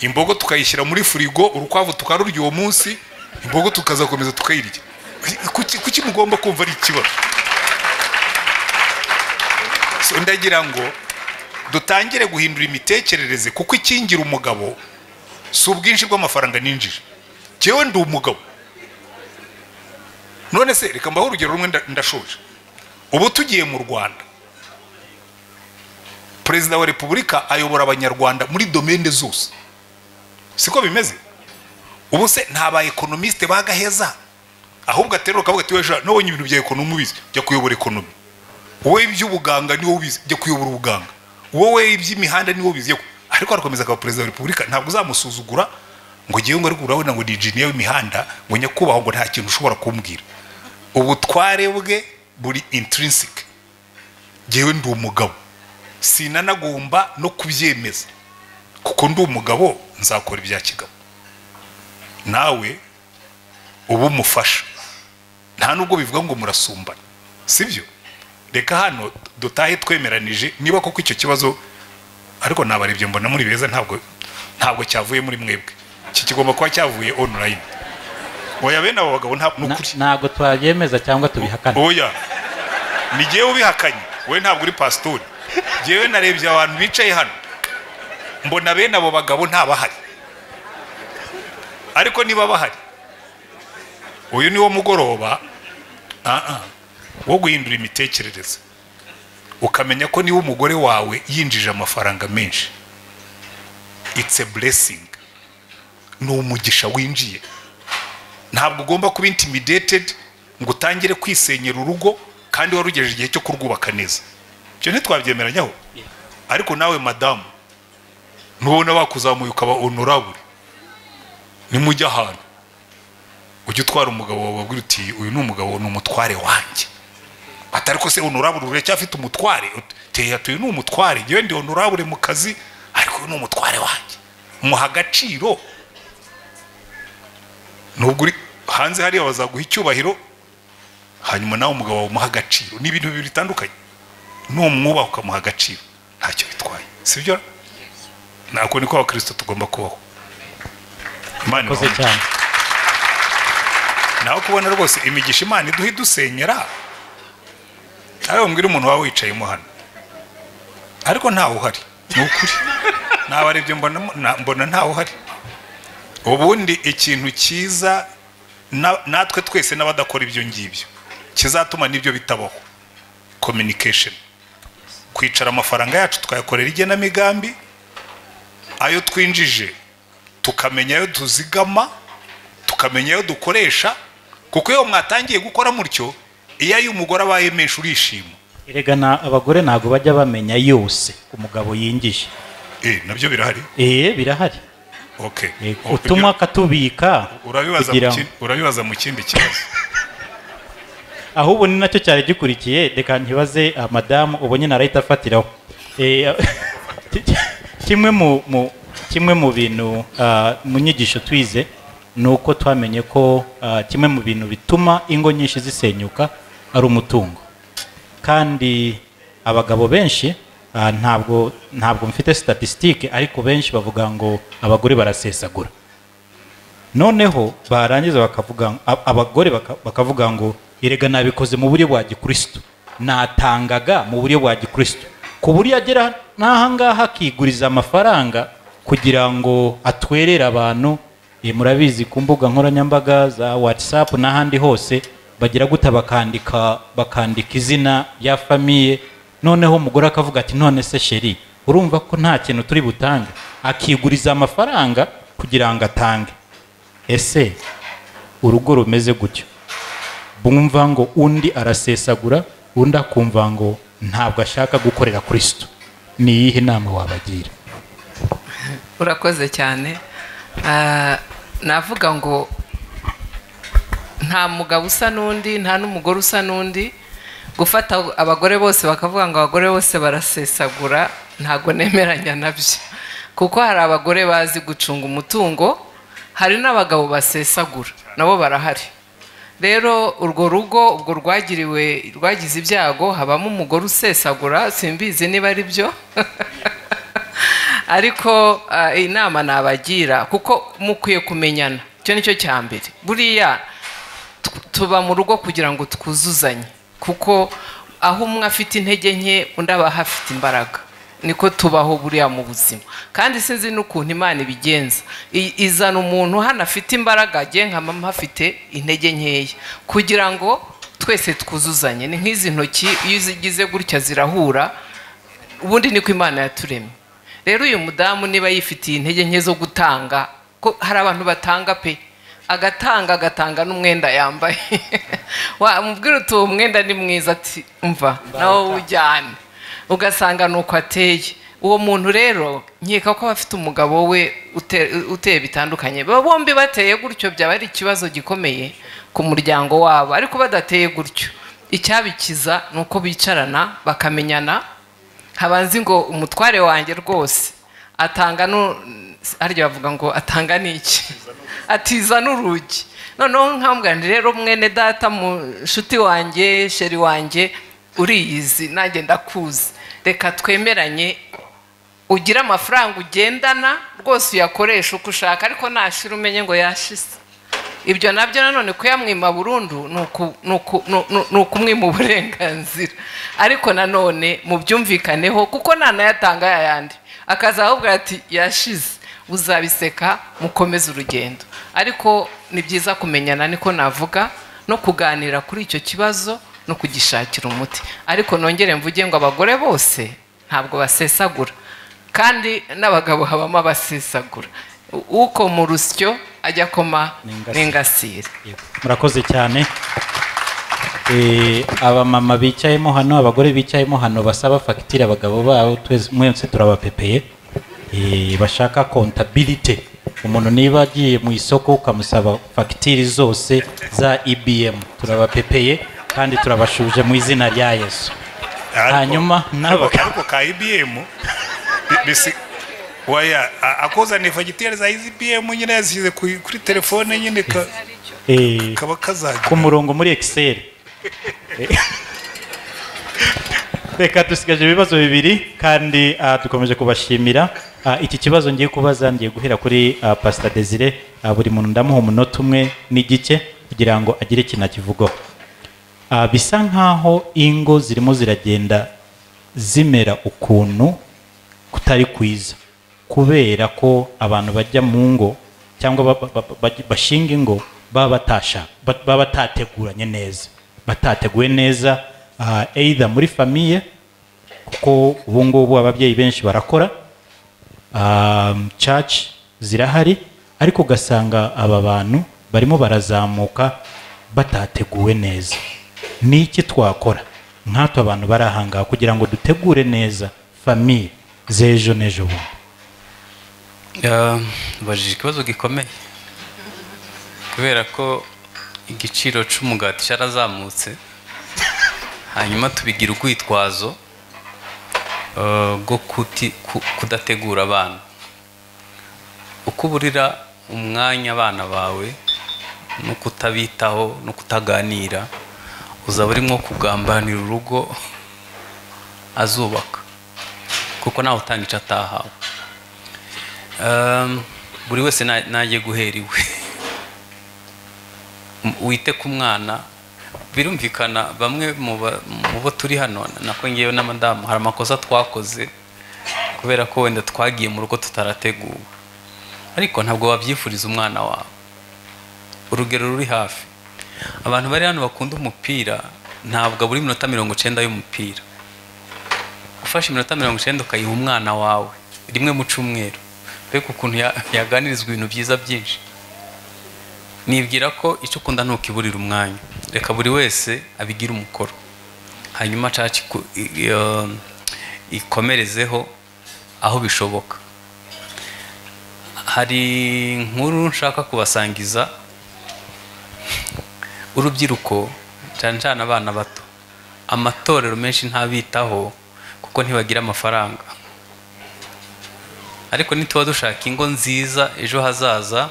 imbogo tukayishyira muri furigo, urukwavu tukarurya uwo munsi, imbogo tukazakomeza tukayirya. Kuki mugomba kumva ari ikibazo? So ndagira ngo dutangire guhindura imitekerereze, kuko ikingira umugabo si ubwinshi bw'amafaranga ninjije. Jewe ndi umugabo. None se reka mbaho urugero rumwe, ndashoje. Ubu tugiye mu Rwanda, Perezida wa Repubulika ayobora abanyarwanda muri domaine zose, siko bimeze? Ubu se nta ba economiste bagaheza, ahubwo aterura kavuga ati weje nabonye ibintu bya economy ubizi, jya kuyobora economy. Wowe iby'ubuganga niwo ubizi, jya kuyobora ubuganga. Wowe iby'imihanda niwo ubizi. Ariko arakomeza akaba Perezida wa Repubulika, ntabwo uzamusuzugura ngo ngiye ngo ariko urabona ngo ni engineer w'imihanda, ngo nyakubahwa ngo nta kintu ushobora kumbwira. Ubutware bwe buri intrinsic. Jewe ndi umugabo, sinanagomba no kubyemeza, kuko ndi umugabo nzakora ibya kigabo. Nawe ubu umufasha, nta nubwo bivuga ngo murasumbana, sibyo? Reka hano dutahe twemeranije niba koko icyo kibazo, ariko nabarebye mbona muri beza, ntabwo cyavuye muri mwebwe, iki kigomba kuba cyavuye online. Oya, bene abo bagabo nukuri ntabwo twabyemeza cyangwa tubihakana. Oya, ni jewe ubihakanye, we ntabwo uri pastori. Jewe narebye abantu bicaye hano mbona bene abo bagabo ntabahari, ariko niba bahari uyu ni wo mugoroba wo guhindura imitekerereze, ukamenya ko niba umugore wawe yinjije amafaranga menshi, it's a blessing, ni umugisha winjiye. Ntabwo ugomba kuba intimidated ngo utangire kwisenyera urugo kandi warugejeje igihe cyo kurwubaka neza. Ibyo ntitwabyemeranyaho. Ariko nawe madamu, nubona bakuzamuye ukaba honorable, nimujya ahantu ujye utwara umugabo wawe wabwira uti uyu ni umugabo, ni umutware wanjye. Atari ko se honorable uracyafite umutware? Teya tuyu ni umutware, njyewe ndi honorable mu kazi, ariko uyu ni umutware wanjye. Muha agaciro. Nubwo uri hanze hariya bazaguha icyubahiro, hanyuma nawe umugabo wawe umuha agaciro. Ni ibintu bibiri bitandukanye. Numwubaha ukamuha agaciro ntacyo bitwaye, sibyo? Nako niko abakristo tugomba kubaho. Imana Ikoze cyane. Naho kubona rwose imigisha Imana iduha idusenyera, ariko mbwira umuntu wawe wicayemo hano, ariko ntawe uhari, ni ukuri. Nabarebye mbona ntawe uhari. Ubundi ikintu cyiza natwe twese n'abadakora ibyo ngibyo kizatuma nibyo bitabaho, communication. Kwicara amafaranga yacu tukayakorera igenamigambi, ayo twinjije tukamenya ayo tuzigama, tukamenya ayo dukoresha, kuko iyo mwatangiye gukora mutyo, iyo ayo umugore abaye menshi urishima. Erega na abagore ntabwo bajya bamenya yose umugabo yinjije. Nabyo birahari. Birahari. Okay. Utumwa katubika. Urabibaza mu kindi kibazo. Ahubwo ni nacyo cyari gikurikiye, reka ntibaze madamu ubonye narahita afatiraho. Kimwe mu bintu mu nyigisho twize nuko twamenye ko kimwe mu bintu bituma ingo nyinshi zisenyuka ari umutungo. Kandi abagabo benshi ntabwo mfite statistique, ariko benshi bavuga ngo abagore barasesagura. Noneho barangiza bakavuga, abagore bakavuga ngo erega nabikoze mu buryo bwa gikristo, natangaga mu buryo bwa gikristo, ku buryo agera n'aha ngaha akiguriza amafaranga kugira ngo atwerere abantu. Murabizi ku mbuga nkoranyambaga za WhatsApp n'ahandi hose bagira guta bakandika izina rya famille. Noneho umugore akavuga ati none se sheri urumva ko nta kintu turi butange, akiguriza amafaranga kugira ngo atange. Ese urugo rumeze gutyo, bumva ngo undi arasesagura, undi akumva ngo ntabwo ashaka gukorera Kristo, ni iyihe nama wabagira? Urakoze cyane. Navuga ngo nta mugabo usa n'undi, nta n'umugore usa n'undi. Gufata abagore bose bakavuga ngo abagore bose barasesagura, ntago nemeranya nabyo, kuko hari abagore bazi gucunga umutungo, hari n'abagabo basesagura nabo barahari. Rero urwo rugo ubwo rwagiriwe rwagize ibyago, habamo umugore usesagura, simbizi niba ari byo ariko inama nabagira, kuko mukwiye kumenyana, icyo nicyo cya mbere. Buriya Tuba mu rugo kugira ngo twuzuzanye, kuko aho umwe afite intege nke undi aba afite imbaraga. Niko tubaho buriya mu buzima. Kandi sinzi n'ukuntu Imana ibigenza, izana umuntu hano afite imbaraga, agiye nka mama afite intege nkeya, kugira ngo twese twuzuzanye. Ni nk'izi ntoki iyo uzigize gutya zirahura, ubundi niko Imana yaturemye. Rero uyu mudamu niba yifitiye intege nke zo gutanga, ko hari abantu batanga pe, agatanga n'umwenda yambaye, wamubwira uti uwo mwenda ni mwiza, ati umva nawe ujyane, ugasanga nuko ateye. Uwo muntu rero nkeka ko afite umugabo we uteye bitandukanye, bombi bateye gutyo byaba ari ikibazo gikomeye ku muryango wabo. Ariko badateye gutyo, icyabikiza ni uko bicarana bakamenyana. Habanzi ngo umutware wanjye rwose atanga no harya bavuga ngo atanga niki, atiza n'urugi. Noneho nkambwira rero mwene data, mu nshuti wanjye, sheri wanjye, uriyizi nanjye ndakuzi, reka twemeranye, ugira amafaranga ugendana rwose uyakoresha uko ushaka, ariko nashira umenye ngo yashize. Ibyo nabyo nanone kuyamwima burundu ni ukumwima uburenganzira, ariko nanone mubyumvikaneho, kuko nanayatanga yayandi akaza ahubwo ati yashize, uzabiseka mukomeze urugendo. Ariko ni byiza kumenyana, niko navuga, no kuganira kuri icyo kibazo no kugishakira umuti. Ariko nongere mvuge ngo abagore bose ntabwo basesagura, kandi n'abagabo habamo abasesagura. Uko mu rusyo ajya koma n'ingasire. Murakoze cyane. Abamama bicayemo hano, abagore bicayemo hano basaba fagitire abagabo babo, mwese turabapepeye. Bashaka comptabilité, umuntu niba agiye mu isoko ukamusaba fagitire zose za IBM, turabapepeye kandi turabashuje mu izina rya Yesu. Hanyuma n'abagabo ka IBM bisi waya akozana fagitire za IBM nyine yazishyize kuri telefone nyine kaba kazajya ku murongo muri Excel. Reka dusigaje ibibazo bibiri kandi dukomeje kubashimira. Iki kibazo ngiye kubaza ngiye guhera kuri Pastor Desire. Buri muntu ndamuha umunota umwe n'igice kugira ngo agire ikintu akivugaho. Bisa nkaho ingo zirimo ziragenda zimera ukuntu kutari kwiza, kubera ko abantu bajya mu ngo cyangwa bashinga ingo baba batateguranye neza, batateguye neza, either muri famille, kuko ubu ngubu ababyeyi benshi barakora, church zirahari, ariko ugasanga aba bantu barimo barazamuka batateguwe neza. Niki twakora nkatwe abantu barahanga kugira ngo dutegure neza famille z'ejo n'ejo bundi? Bajije ikibazo gikomeye, kubera ko igiciro c'umugati cyarazamutse, hanyuma tubigira urwitwazo rwo kudategura abana. Uko uburira umwanya abana bawe no kutabitaho no kutaganira, uzaba urimo kugambanira urugo azubaka, kuko nawe utanga icyo atahawe. Buri wese najye guhera iwe, wite ku mwana. Birumvikana bamwe mu bo turi hano, nako ngewe na madamu, hari amakosa twakoze kubera ko wenda twagiye mu rugo tutarateguwe, ariko ntabwo wabyifuriza umwana wawe. Urugero ruri hafi, abantu bari hano bakunda umupira, ntabwo buri minota 90 y'umupira. Ufashe iminota 90 ukayiha umwana wawe rimwe mu cyumweru, mbega ukuntu yaganirizwa ibintu byiza byinshi. Nibwira ko icyo ukunda ntukiburira umwanya, reka buri wese abigira umukoro, hanyuma church ikomerezeho aho bishoboka. Hari inkuru nshaka kubasangiza urubyiruko, cyane cyane abana bato. Amatorero menshi ntabitaho kuko ntibagira amafaranga, ariko nituba dushaka ingo nziza ejo hazaza,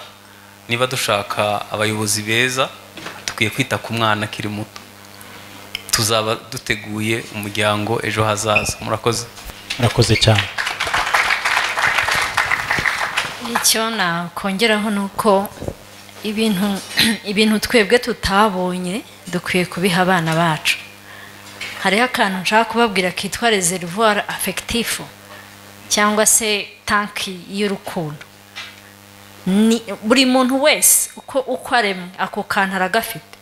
niba dushaka abayobozi beza, tukwiye kwita ku mwana akiri muto, tuzaba duteguye umuryango ejo hazaza. Murakoze. Murakoze cyane. Icyo nakongeraho ni uko Ibintu twebwe tutabonye dukwiye kubiha abana bacu. Hariho akantu nshaka kubabwira kitwa reservoir affectif cyangwa se tanki y'urukundo. Ni buri muntu wese uko aremwe ako kantu aragafite.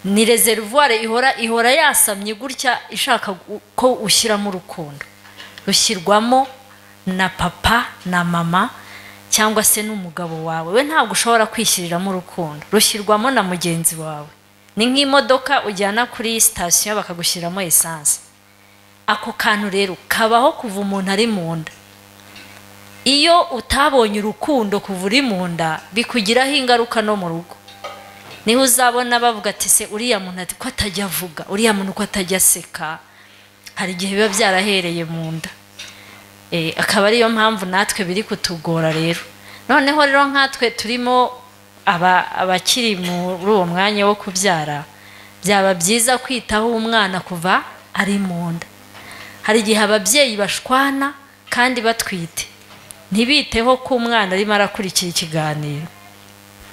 Ni reservoir ihora yasamye gutya ishaka ko ushyiramo urukundo. Rushyirwamo na papa na mama cyangwa se n'umugabo wawe. We ntabwo ushobora kwishyiriramo urukundo, rushyirwamo na mugenzi wawe. Ni nk'imodoka ujyana kuri sitasiyo bakagushyiramo essence. Ako kantu rero kabaho kuva umuntu ari mu nda. Iyo utabonye urukundo kuva uri mu nda bikugiraho ingaruka no mu rugo. Niho uzabona bavuga ati se uriya muntu ati ko atajya avuga, uriya muntu ko atajya aseka. Hari igihe biba byarahereye mu nda. Akaba ariyo mpamvu natwe biri kutugora rero. Noneho rero nkatwe turimo abakiri muri uwo mwanya wo kubyara, byaba byiza kwitaho umwana kuva ari mu nda. Hari igihe ababyeyi bashwana kandi batwite, ntibiteho ko umwana arimo arakurikira ikiganiro,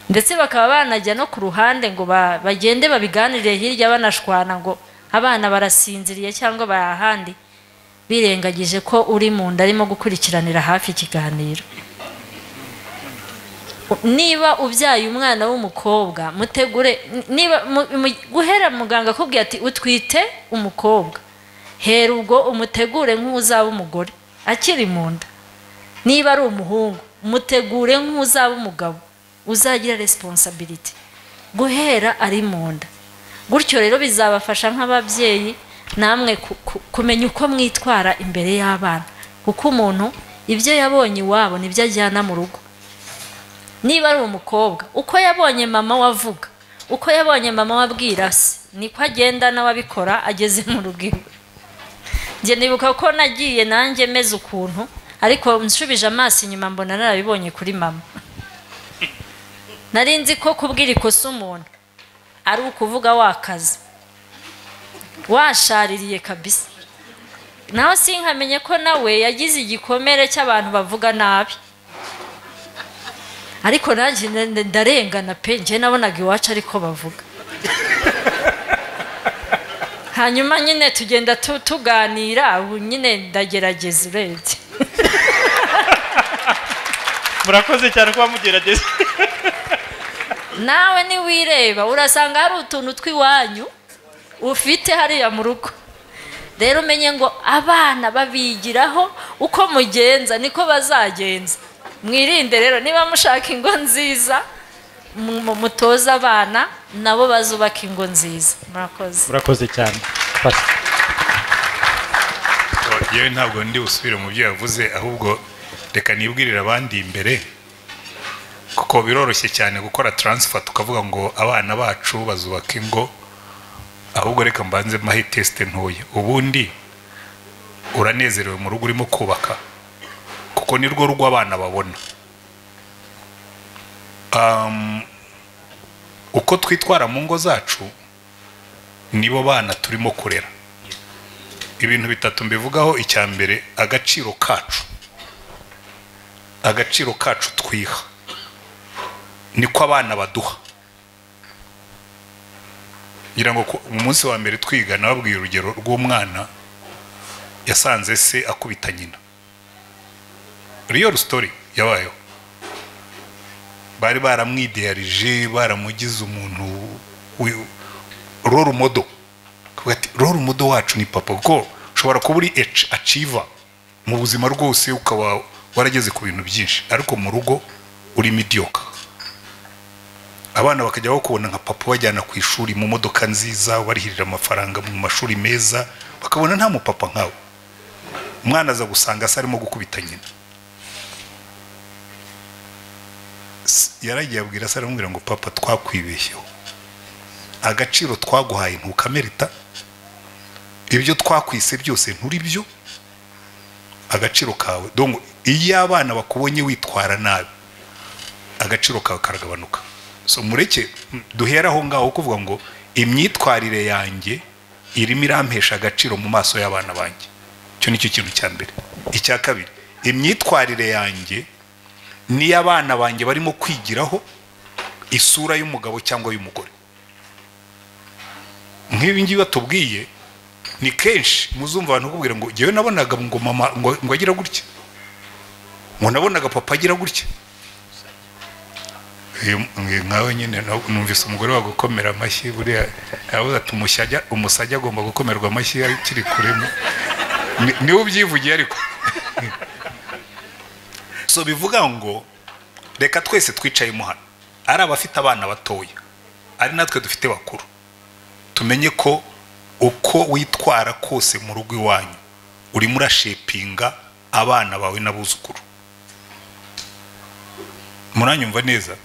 ndetse bakaba banajya no ku ruhande ngo bagende babiganirire hirya banashwana ngo abana barasinziriye cyangwa barahandi, birengagije ko uri mu nda arimo gukurikiranira hafi ikiganiro. Niba ubyaye umwana w'umukobwa mutegure, niba guhera muganga akubwiye ati utwite umukobwa, hera ubwo umutegure nk'uzaba umugore akiri mu nda. Niba ari umuhungu mutegure nk'uzaba umugabo uzagira responsibility guhera ari mu nda. Gutyo rero bizabafasha nk'ababyeyi namwe kumenya uko mwitwara imbere y'abana, kuko umuntu ibyo yabonye iwabo nibyo ajyana mu rugo. Niba ari umukobwa, uko yabonye mama wavuga, uko yabonye mama wabwira se, niko agenda nawe abikora ageze mu rugo. Njye nibuka ko nagiye nanjye meze ukuntu, ariko nshubije amaso inyuma mbona narabibonye kuri mama. Nari nzi ko kubwira ikosa umuntu ari ukuvuga wakaze, washaririye kabisa. Naho sinkamenye ko nawe yagize igikomere cy'abantu bavuga nabi. Ariko nanjye ndarengana pe, njye nabonaga iwacu ariko bavuga. Hanyuma nyine tugenda tuganira, ubu nyine ndagerageza urebye. Murakoze cyane kuba mugerageza. Nawe niwireba urasanga hari utuntu tw'iwanyu ufite hariya mu rugo. Rero umenye ngo abana babigiraho uko mugenza niko bazagenza. Mwirinde rero, niba mushaka ingo nziza mutoza abana nabo bazubaka ingo nziza. Murakoze. Murakoze cyane. Yewe ntabwo ndi usubire mu byo yavuze, ahubwo reka nibwirire abandi imbere, kuko biroroshye cyane gukora transfer tukavuga ngo abana bacu bazubaka ingo. Ahubwo reka mbanze mahe test ntoya. Ubundi uranezerewe mu rugo urimo kubaka, kuko ni rwo rugo abana babona. Uko twitwara mu ngo zacu nibo bana turimo kurera. Ibintu bitatu mbivugaho. Icya mbere, agaciro kacu, agaciro kacu twiha niko abana baduha. Ngira ngo mu munsi wa mbere twiga nababwiye urugero rw'umwana yasanze se akubita nyina. Real story yabayeho. Bari baramwidearije, baramugize umuntu role model. Ati role model wacu ni papa, kuko ushobora kuba uri achiever mu buzima rwose ukaba warageze ku bintu byinshi, ariko mu rugo uri mediocre. Abana bakajya bakubona nka papa bajyana ku ishuri mu modoka nziza, barihirira amafaranga mu mashuri meza, bakabona nta mupapa nkawe. Umwana aza gusanga se arimo gukubita nyina. Yaragiye abwira se, aramubwira ngo papa twakwibeshyeho, agaciro twaguhaye ntukamerita, ibyo twakwise byose nturi byo, agaciro kawe. Donc iyo abana bakubonye witwara nabi, agaciro kawe karagabanuka. So mureke duhera aho ngaho kuvuga ngo imyitwarire yanjye irimo irampesha agaciro mu maso y'abana banjye. Icyo nicyo kintu cya mbere. Icya kabiri, imyitwarire yanjye niyo abana banjye barimo kwigiraho Isura y'umugabo cyangwa y'umugore. Nk'ibi ngibi batubwiye ni kenshi muzumva abantu bakubwira ngo jyewe nabonaga ngo mama ngo agira gutya, ngo nabonaga papa agira gutya. Nkawe nyine numvise umugore wa gukomera amashyi, buriya yavuze ati umusajya agomba gukomerwa amashyi akiri kure, niwe ubyivugiye ariko. So bivuga ngo reka twese twicayemo hano, ari abafite abana batoya, ari natwe dufite bakuru, tumenye ko uko witwara kose mu rugo iwanyu urimo urashepinga abana bawe n'abuzukuru. Muranyumva neza?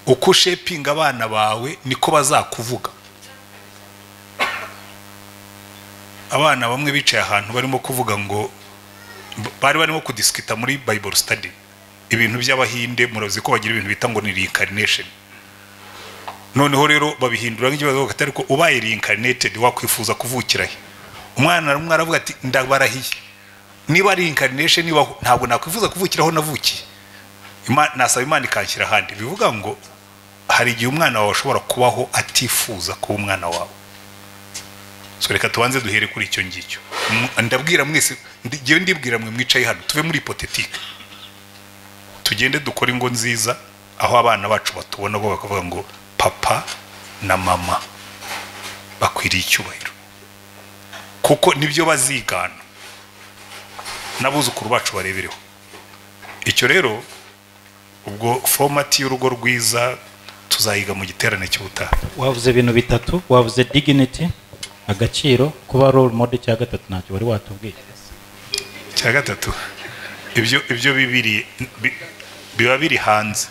Uko ushepinga abana bawe niko bazakuvuga. Abana bamwe bicaye ahantu barimo kuvuga ngo bari barimo kudiskita muri Bible study ibintu by'abahinde, murazi ko bagira ibintu bita ngo ni reincarnation. Noneho rero babihindura nk'ikibazo katari ko ubaye reincarnated wakwifuza kuvukira he? Umwana rumwe aravuga ati ndabarahiye, niba reincarnation niba ntabwo nakwifuza kuvukira aho navukiye, nasaba Imana ikanshyira ahandi. Bivuga ngo hari igihe umwana wawe ashobora kubaho atifuza kuba umwana wawe. So reka tubanze duhere kuri icyo ngicyo. Ndabwira mwese, ngiye ndibwira mwe mwicaye hano, tuve muri hypothetique, tugende dukore ingo nziza aho abana bacu batubona bo bakavuga ngo papa na mama bakwiriye icyubahiro, kuko nibyo bazigana n'abuzukuru bacu barebereho. Icyo rero ubwo format y'urugo rwiza tuzayiga mu giterane cy'ubutaha. Wavuze ibintu bitatu, wavuze dignity, agaciro, kuba role model, cya gatatu ntacyo wari watubwiye. Cya gatatu ibyo bibiri biba biri hanze.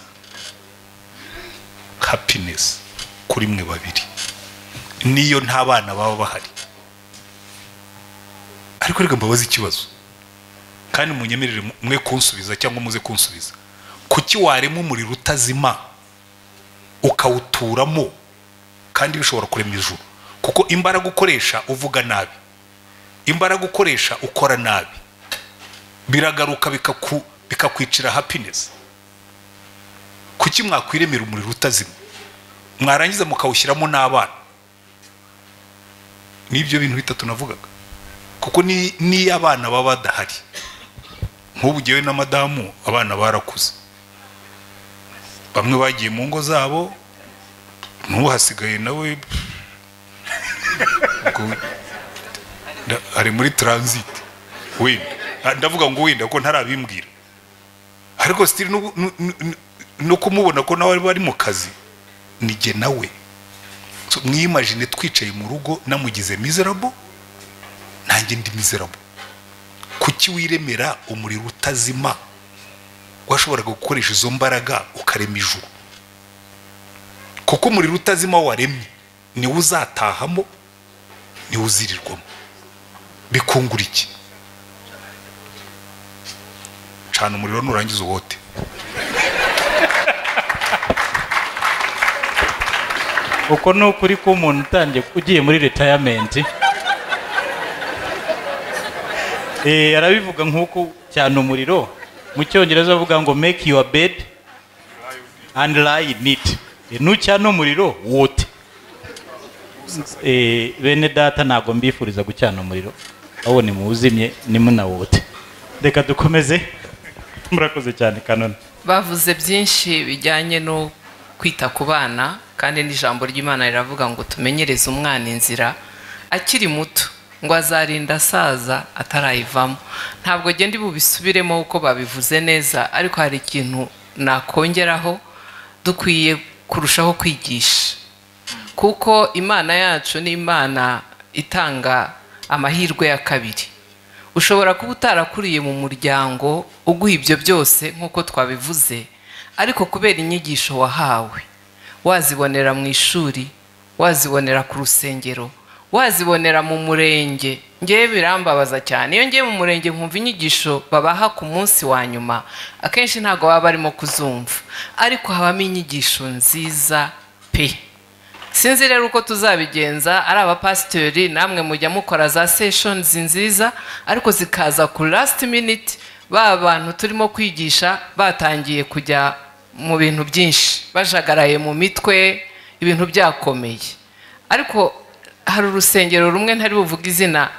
Happiness kuri mwe babiri, niyo nta bana baba bahari. Ariko reka mbabaze ikibazo, kandi munyemerere mwe kunsubiza cyangwa muze kunsubiza. Kuki warema umuriro utazima ukawuturamo kandi bishobora kurema ijuru? Kuko imbaraga ukoresha uvuga nabi, imbaraga ukoresha ukora nabi, biragaruka bikakwicira happiness. Kuki mwakwiremera umuriro utazima mwarangiza mukawushyiramo n'abana? Nibyo bintu bitatu navugaga. Kuko ni abana baba badahari, nk'ubu jyewe na madamu abana barakuze, bamwe bagiye mu ngo zabo, n'uhasigaye nawe ari muri transit wenda, ndavuga ngo wenda ko ntarabimbwira, ariko still no kumubona ko nawe bari mu kazi nige nawe. So mwimagine twicaye mu rugo namugize miserable, nanjye ndi miserable. Kuki wiremera umuriro utazima washoboraga gukoresha izo mbaraga ukarema ijuru? Kuko umuriro utazima waremye niwe uzatahamo, niwe uzirirwamo. Bikungura iki? Cana umuriro nurangiza uwote. Uko ni ukuri ko umuntu utangiye ugiye muri retirement arabivuga nkuko cyane umuriro mu cyongereza avuga ngo make your bed and lie in it. Nucyana umuriro wote. Bene data ntago mbifuriza gucyana umuriro, aho ni muwuzimye ni munawote. Reka dukomeze. Murakoze cyane Kanone. Bavuze byinshi bijyanye no kwita ku bana, kandi n'ijambo ry'Imana riravuga ngo tumenyereze umwana inzira akiri muto ngo azarinda asaza atarayivamo. Ntabwo genda bubisubiremo uko babivuze neza, ariko hari ikintu nakongeraho: dukwiye kurushaho kwigisha, kuko Imana yacu ni Imana itanga amahirwe ya kabiri. Ushobora kuba utarakuriye mu muryango uguha ibyo byose nk'uko twabivuze, ariko kubera inyigisho wahawe, wazibonera mu ishuri, wazibonera ku rusengero, wazibonera mu murenge. Ngewe birambabaza cyane iyo ngiye mu murenge nkumva inyigisho babaha ku munsi wa nyuma, akenshi ntabwo baba barimo kuzumva, ariko habamo inyigisho nziza pe. Sinzi rero uko tuzabigenza, ari abapasitori namwe mujya mukora za sessions nziza, ariko zikaza ku last minute, ba bantu turimo kwigisha batangiye kujya mu bintu byinshi, bajagaraye mu mitwe, ibintu byakomeye. Ariko hari urusengero rumwe ntari buvuga izina,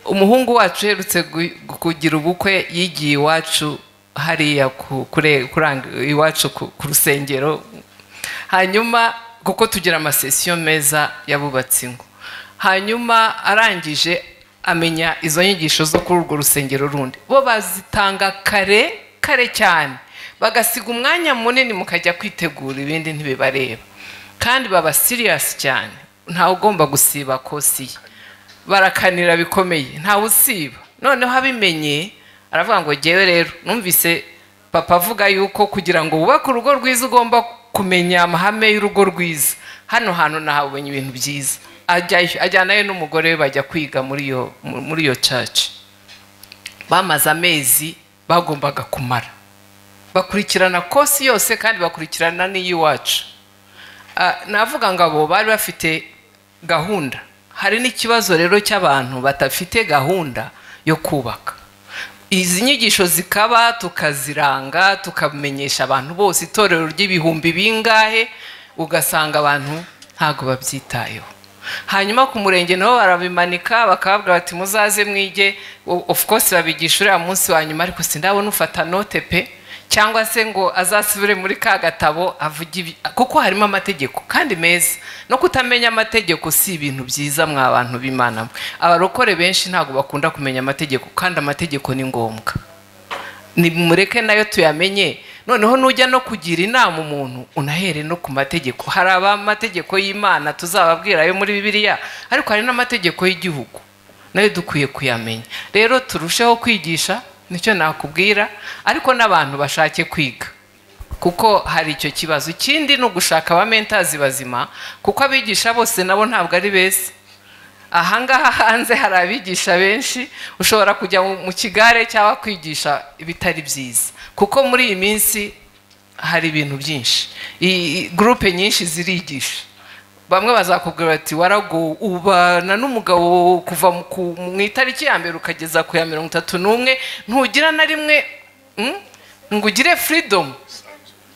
umuhungu wacu uherutse kugira ubukwe yigiye iwacu hariya iwacu ku rusengero, hanyuma kuko tugira amasesiyo meza yabubatse ingo, hanyuma arangije amenya izo nyigisho zo kuri urwo rusengero rundi, bo bazitanga kare kare cyane, bagasiga umwanya munini mukajya kwitegura ibindi ntibibareba, kandi baba serious cyane, ntawe ugomba gusiba kosi ye, barakanira bikomeye, ntawe usiba. Noneho abimenye aravuga ngo jyewe rero numvise papa avuga yuko kugira ngo wubake urugo rwiza ugomba kumenya amahame y'urugo rwiza, hano hantu nahabonye ibintu byiza. Ajyanayo n'umugore we bajya kwiga muri iyo church, bamaze amezi bagombaga kumara bakurikirana kosi yose, kandi bakurikirana n'iyiwacu. Navuga ngo abo bari bafite gahunda. Hari n'ikibazo rero cy'abantu batafite gahunda yo kubaka. Izi nyigisho zikaba tukaziranga, tukamenyesha abantu bose itorero ry'ibihumbi bingahe, ugasanga abantu ntago babyitayeho. Hanyuma ku murenge nabo barabimanika bakababwira bati muzaze mwige, of course babigisha uriya munsi wa nyuma, ariko sindabona ufata note pe, cyangwa se ngo azasubire muri ka gatabo avuge, kuko harimo amategeko kandi meza. No kutamenya amategeko si ibintu byiza mwa bantu b'Imana. Abarokore benshi ntago bakunda kumenya amategeko, kandi amategeko ni ngombwa, ni mureke nayo tuyamenye. Noneho nujya no kugira inama umuntu unahere no ku mategeko. Hari abamategeko y'Imana tuzababwira ayo muri Bibiliya, ariko hari n'amategeko y'igihugu nayo dukwiye kuyamenya. Rero turusheho kwigisha, nicyo nakubwira, ariko n'abantu bashake kwiga, kuko hari icyo kibazo. Ikindi no gushaka abamentazi bazima, kuko abigisha bose nabo ntabwo ari beza. Ahangaha hanze hari abigisha benshi, ushobora kujya mu kigare cyangwa kwigisha ibitari byiza, kuko muri iyi minsi hari ibintu byinshi, groupe nyinshi zirigisha. Bamwe bazakubwira bati warago ubana n'umugabo kuva mu itariki ya mbere ukageza ku ya 31, ntugira na rimwe ngo ugire freedom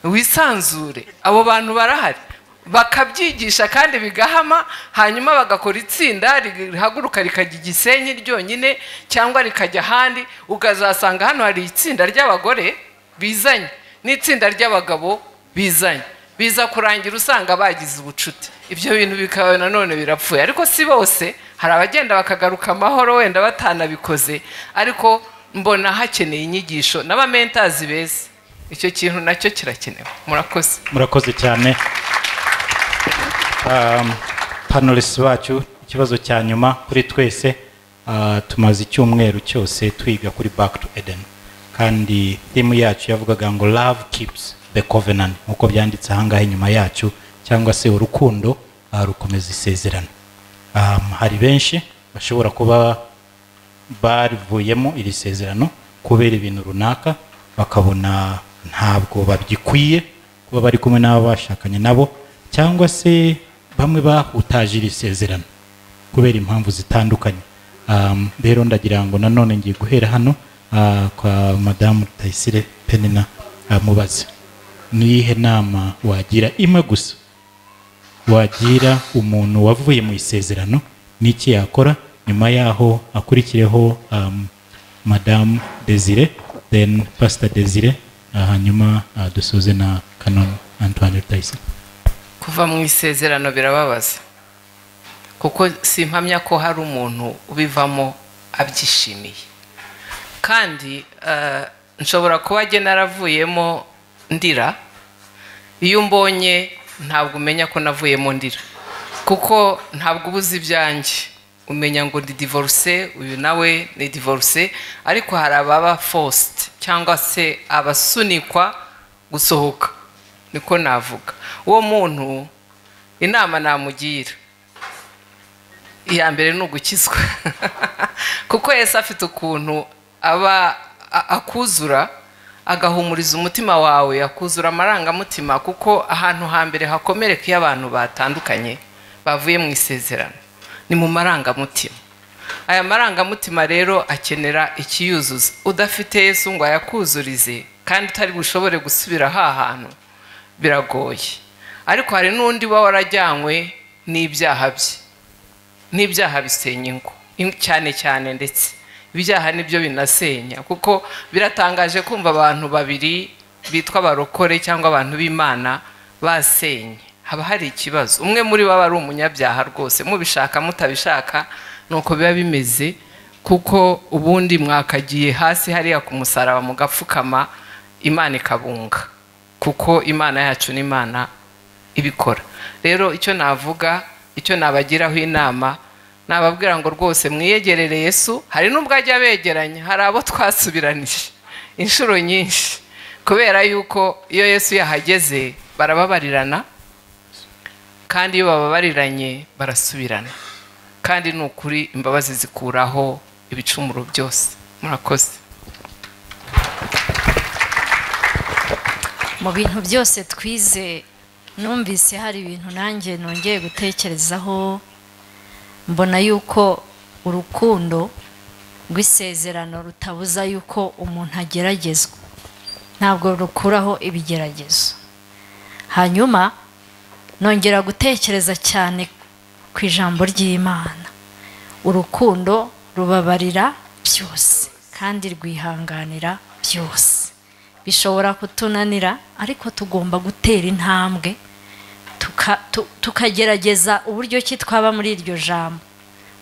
wisanzure. Abo bantu barahari bakabyigisha kandi bigahama, hanyuma bagakora itsinda rihaguruka rikajya Igisenyi ryonyine cyangwa rikajya ahandi, ukazasanga hano hari itsinda ry'abagore bizanye n'itsinda ry'abagabo bizanye, biza kurangira usanga bagize ubucuti. Ibyo bintu bikaba nanone birapfuye, ariko si bose, hari abagenda bakagaruka amahoro wenda batanabikoze, ariko mbona hakeneye inyigisho n'abamentazi beza, icyo kintu nacyo kirakenewe. Murakoze. Murakoze cyane. Panelists bacu, ikibazo cya nyuma kuri twese, tumaze icyumweru cyose twiga kuri Back to Eden, kandi theme yacu yavugaga ngo love keeps the covenant, nkuko byanditse ahangaha inyuma yacu, cyangwa se urukundo rukomeza isezerano. Hari benshi bashobora kuba barivuyemo iri sezerano kubera ibintu runaka, bakabona ntabwo babyikwiye kuba bari kumwe n'abo bashakanye nabo, cyangwa se bamwe bahutaje iri sezerano kubera impamvu zitandukanye. Rero ndagira ngo nanone ngiye guhera hano kwa Madamu Rutayisire Penina, mubaze niyihe nama wagira imwe gusa wagira umuntu wavuye mu isezerano, niki yakora nyuma yaho akurikireho Madamu Desire, then Pastor Desire, hanyuma dusoze na Canon Antoine Rutayisire. Kuva mu isezerano birababaza, kuko simpamya ko hari umuntu ubivamo abyishimiye. Kandi nshobora kuba jye naravuyemo ndira, iyo umbonye ntabwo umenya ko navuyemo ndira, kuko ntabwo ubuze ibyanjye, umenya ngo ndi divorce, uyu nawe ni divorce, ariko hari ababa forced cyangwa se abasunikwa gusohoka, niko navuga. Uwo muntu inama namugira iya mbere ni ugukizwa, kuko Yesu afite ukuntu aba akuzura, agahumuriza umutima wawe, akuzura amarangamutima, kuko ahantu hambere hakomereka iyo abantu batandukanye bavuye mu isezerano ni mu marangamutima. Aya marangamutima rero akenera ikiyuzuza. Udafite Yesu ngo ayakuzurize kandi utari bushobore gusubira ha hantu, Biragoye. Ariko hari n'undi uba warajyanywe n'ibyaha bye, n'ibyaha bisenya ingo cyane cyane, ndetse ibyaha nibyo binasenya. Kuko biratangaje kumva abantu babiri bitwa abarokore cyangwa abantu b'Imana basenye, haba hari ikibazo. Umwe muri bo aba ari umunyabyaha rwose, mubishaka mutabishaka nuko biba bimeze. Kuko ubundi mwakagiye hasi hariya ku musaraba mugapfukama, Imana ikabunga, kuko Imana yacu ni Imana ibikora. Rero icyo navuga, icyo nabagiraho inama, nababwira ngo rwose mwiyegerere Yesu. Hari n'ubwo ajya abegeranya, hari abo twasubiranije inshuro nyinshi, kubera yuko iyo Yesu yahageze barababarirana, kandi iyo bababariranye barasubirana. Kandi ni ukuri imbabazi zikuraho ibicumuro byose. Murakoze. Mu bintu byose twize, numvise hari ibintu nanjye nongeye gutekerezaho, mbona yuko urukundo rw'isezerano rutabuza yuko umuntu ageragezwa, ntabwo rukuraho ibigeragezo. Hanyuma nongera gutekereza cyane ku ijambo ry'Imana, urukundo rubabarira byose kandi rwihanganira byose. Bishobora kutunanira, ariko tugomba gutera intambwe tukagerageza uburyo ki twaba muri iryo jambo.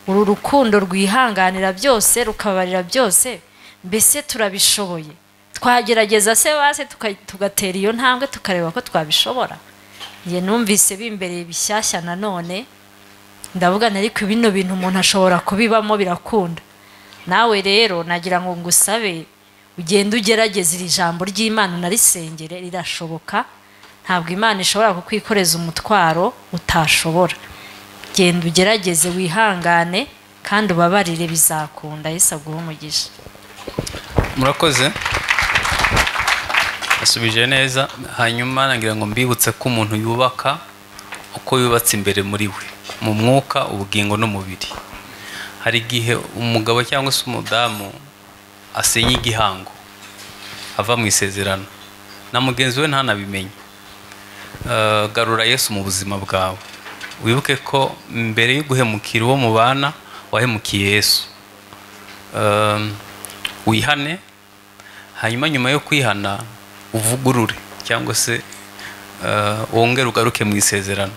Uru rukundo rwihanganira byose, rukabarira byose, mbese turabishoboye? Twagerageza se base tugatera iyo ntambwe tukareba ko twabishobora? Njye numvise bimbereye bishyashya nanone, ndavuga ariko bino bintu umuntu ashobora kubibamo, birakunda. Nawe rero nagira ngo ngusabe ugende ugerageze iri jambo ry'Imana, unarisengere, rirashoboka. Ntabwo Imana ishobora kukwikoreza umutwaro utashobora. Genda ugerageze, wihangane kandi ubabarire, bizakunda. Yesu aguhe umugisha. Murakoze, asubije neza. Hanyuma nagira ngo mbibutse ko umuntu yubaka uko yubatse imbere muri we, mu mwuka, ubugingo n'umubiri. Hari igihe umugabo cyangwa se umudamu asenya igihango ava mu isezerano na mugenzi we ntanabimenye. Garura Yesu mu buzima bwawe, wibuke ko mbere yo guhemukira uwo mubana wahemukiye Yesu. Wihane, hanyuma nyuma yo kwihana uvugurure cyangwa se wongere ugaruke mu isezerano.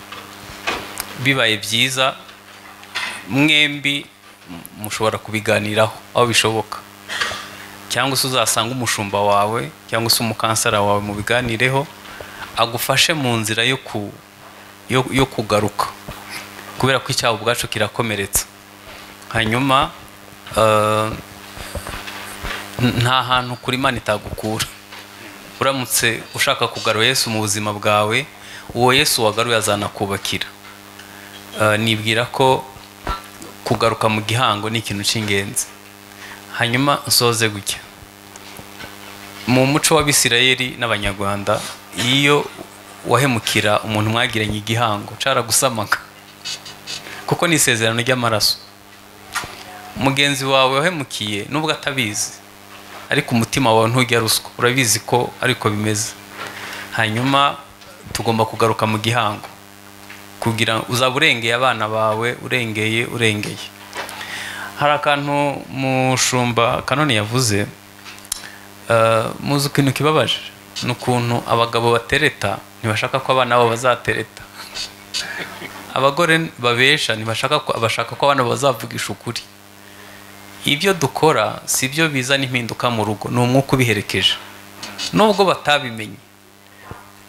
Bibaye byiza mwembi mushobora kubiganiraho aho bishoboka, cyangwa se uzasanga umushumba wawe cyangwa se umukansara wawe mubiganireho, agufashe mu nzira yo kugaruka, kubera ko icyaha ubwacu kirakomeretsa. Hanyuma nta hantu kuri Imana itagukura. Uramutse ushaka kugarura Yesu mu buzima bwawe, uwo Yesu wagaruye azanakubakira. Nibwira ko kugaruka mu gihango ni ikintu cy'ingenzi. Hanyuma nsoze gutya, mu muco w'Abisirayeli n'Abanyarwanda, iyo wahemukira umuntu mwagiranye igihango caragusamaga, kuko ni isezerano ry'amaraso. Mugenzi wawe wahemukiye nubwo atabizi, ariko umutima wawe ntujya ruswa, urabizi ko ariko bimeze. Hanyuma tugomba kugaruka mu gihango kugira uzaba urengeye abana bawe, urengeye. Hari akantu mushumba Kanoni yavuze, muzi ikintu kibabaje, ni ukuntu abagabo batereta ntibashaka ko abana babo bazatereta, abagore babesha ntibashaka ko abashaka ko abana bazavugisha ukuri. Ibyo dukora si byo bizana impinduka mu rugo, ni umwuka ubiherekeje. Nubwo batabimenye,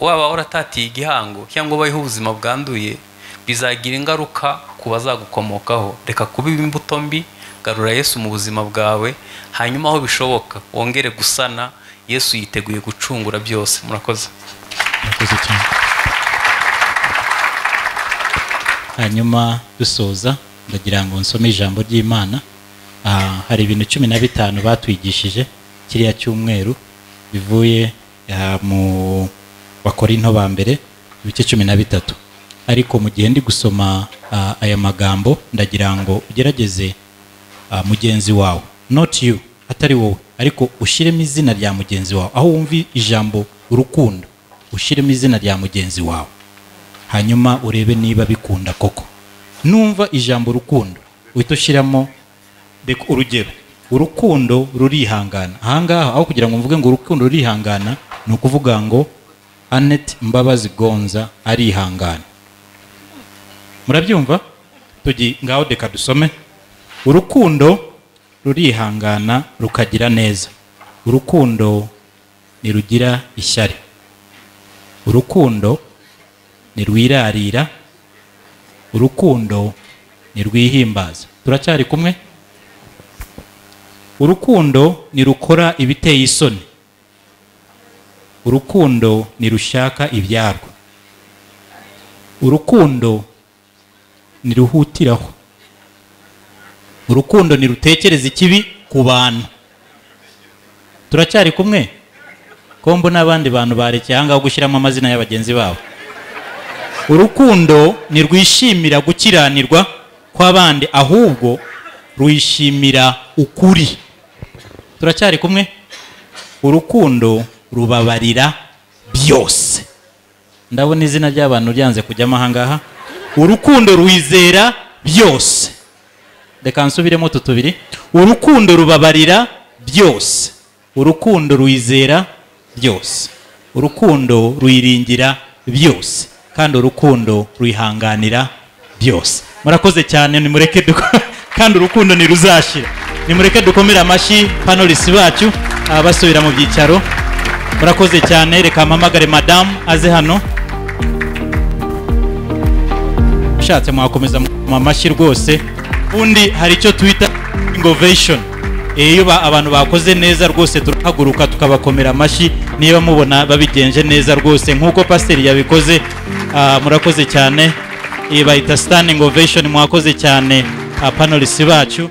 waba waratatiye igihango cyangwa ubayeho ubuzima bwanduye, bizagira ingaruka ku bazagukomokaho. Reka kubiba imbuto mbi, garura Yesu mu buzima bwawe, hanyuma aho bishoboka wongere gusana. Yesu yiteguye gucungura byose. Murakoze. Murakoze cyane. Hanyuma dusoza, ndagira ngo nsome ijambo ry'Imana. Hari ibintu 15 batwigishije kiriya cyumweru, bivuye mu Bakorinto ba mbere ibice 13. Ariko mu gihe ndi gusoma aya magambo, ndagira ngo ugerageze mugenzi wawe, not you, atari wowe, ariko ushiremo izina rya mugenzi wawe aho wumva ijambo urukundo. ushyiremo izina rya mugenzi wawe, hanyuma urebe niba bikunda koko. Numva ijambo urukundo uhita ushyiramo urugero, urukundo rurihangana. Ahangaha aho kugira ngo mvuge ngo urukundo rurihangana, ni ukuvuga ngo Annette Mbabazi Gonza arihangana. Murabyumva? Tugi ngaho reka dusome. Urukundo rurihangana rukagira neza, urukundo ntirugira ishyari, urukundo ntirwirarira, urukundo ntirwihimbaza. Turacyari kumwe? Urukundo ntirukora ibiteye isoni, urukundo ntirushaka ibyarwo, urukundo ntiruhutiraho, urukundo ntirutekereza ikibi ku bantu. Turacyari kumwe? Kombo n'abandi bantu barekeye ahangaha gushyiramo amazina y'abagenzi babo. Urukundo ntirwishimira gukiranirwa kw'abandi, ahubwo rwishimira ukuri. Turacyari kumwe? Urukundo rubabarira byose. Ndabona izina ry'abantu ryanze kujyamo ahangaha. Urukundo rwizera byose. Reka nsubiremo utu tubiri. Urukundo rubabarira byose, urukundo rwizera byose, urukundo rwiringira byose, kandi urukundo rwihanganira byose. Murakoze cyane, nimureke kandi urukundo ntiruzashira. Nimureke dukomere amashyi panelist bacu abasubira mu byicaro. Murakoze cyane, reka mpamagare madamu aze hano. Ushatse mwakomeza mu amashyi rwose. Undi hari icyo twita innovation. Iyo abantu bakoze neza rwose turahaguruka tukabakomera amashyi, niba mubona babigenje neza rwose nk'uko pasiteri yabikoze. Murakoze cyane. Iyi bayita standing ovation. Mwakoze cyane panelist bacu.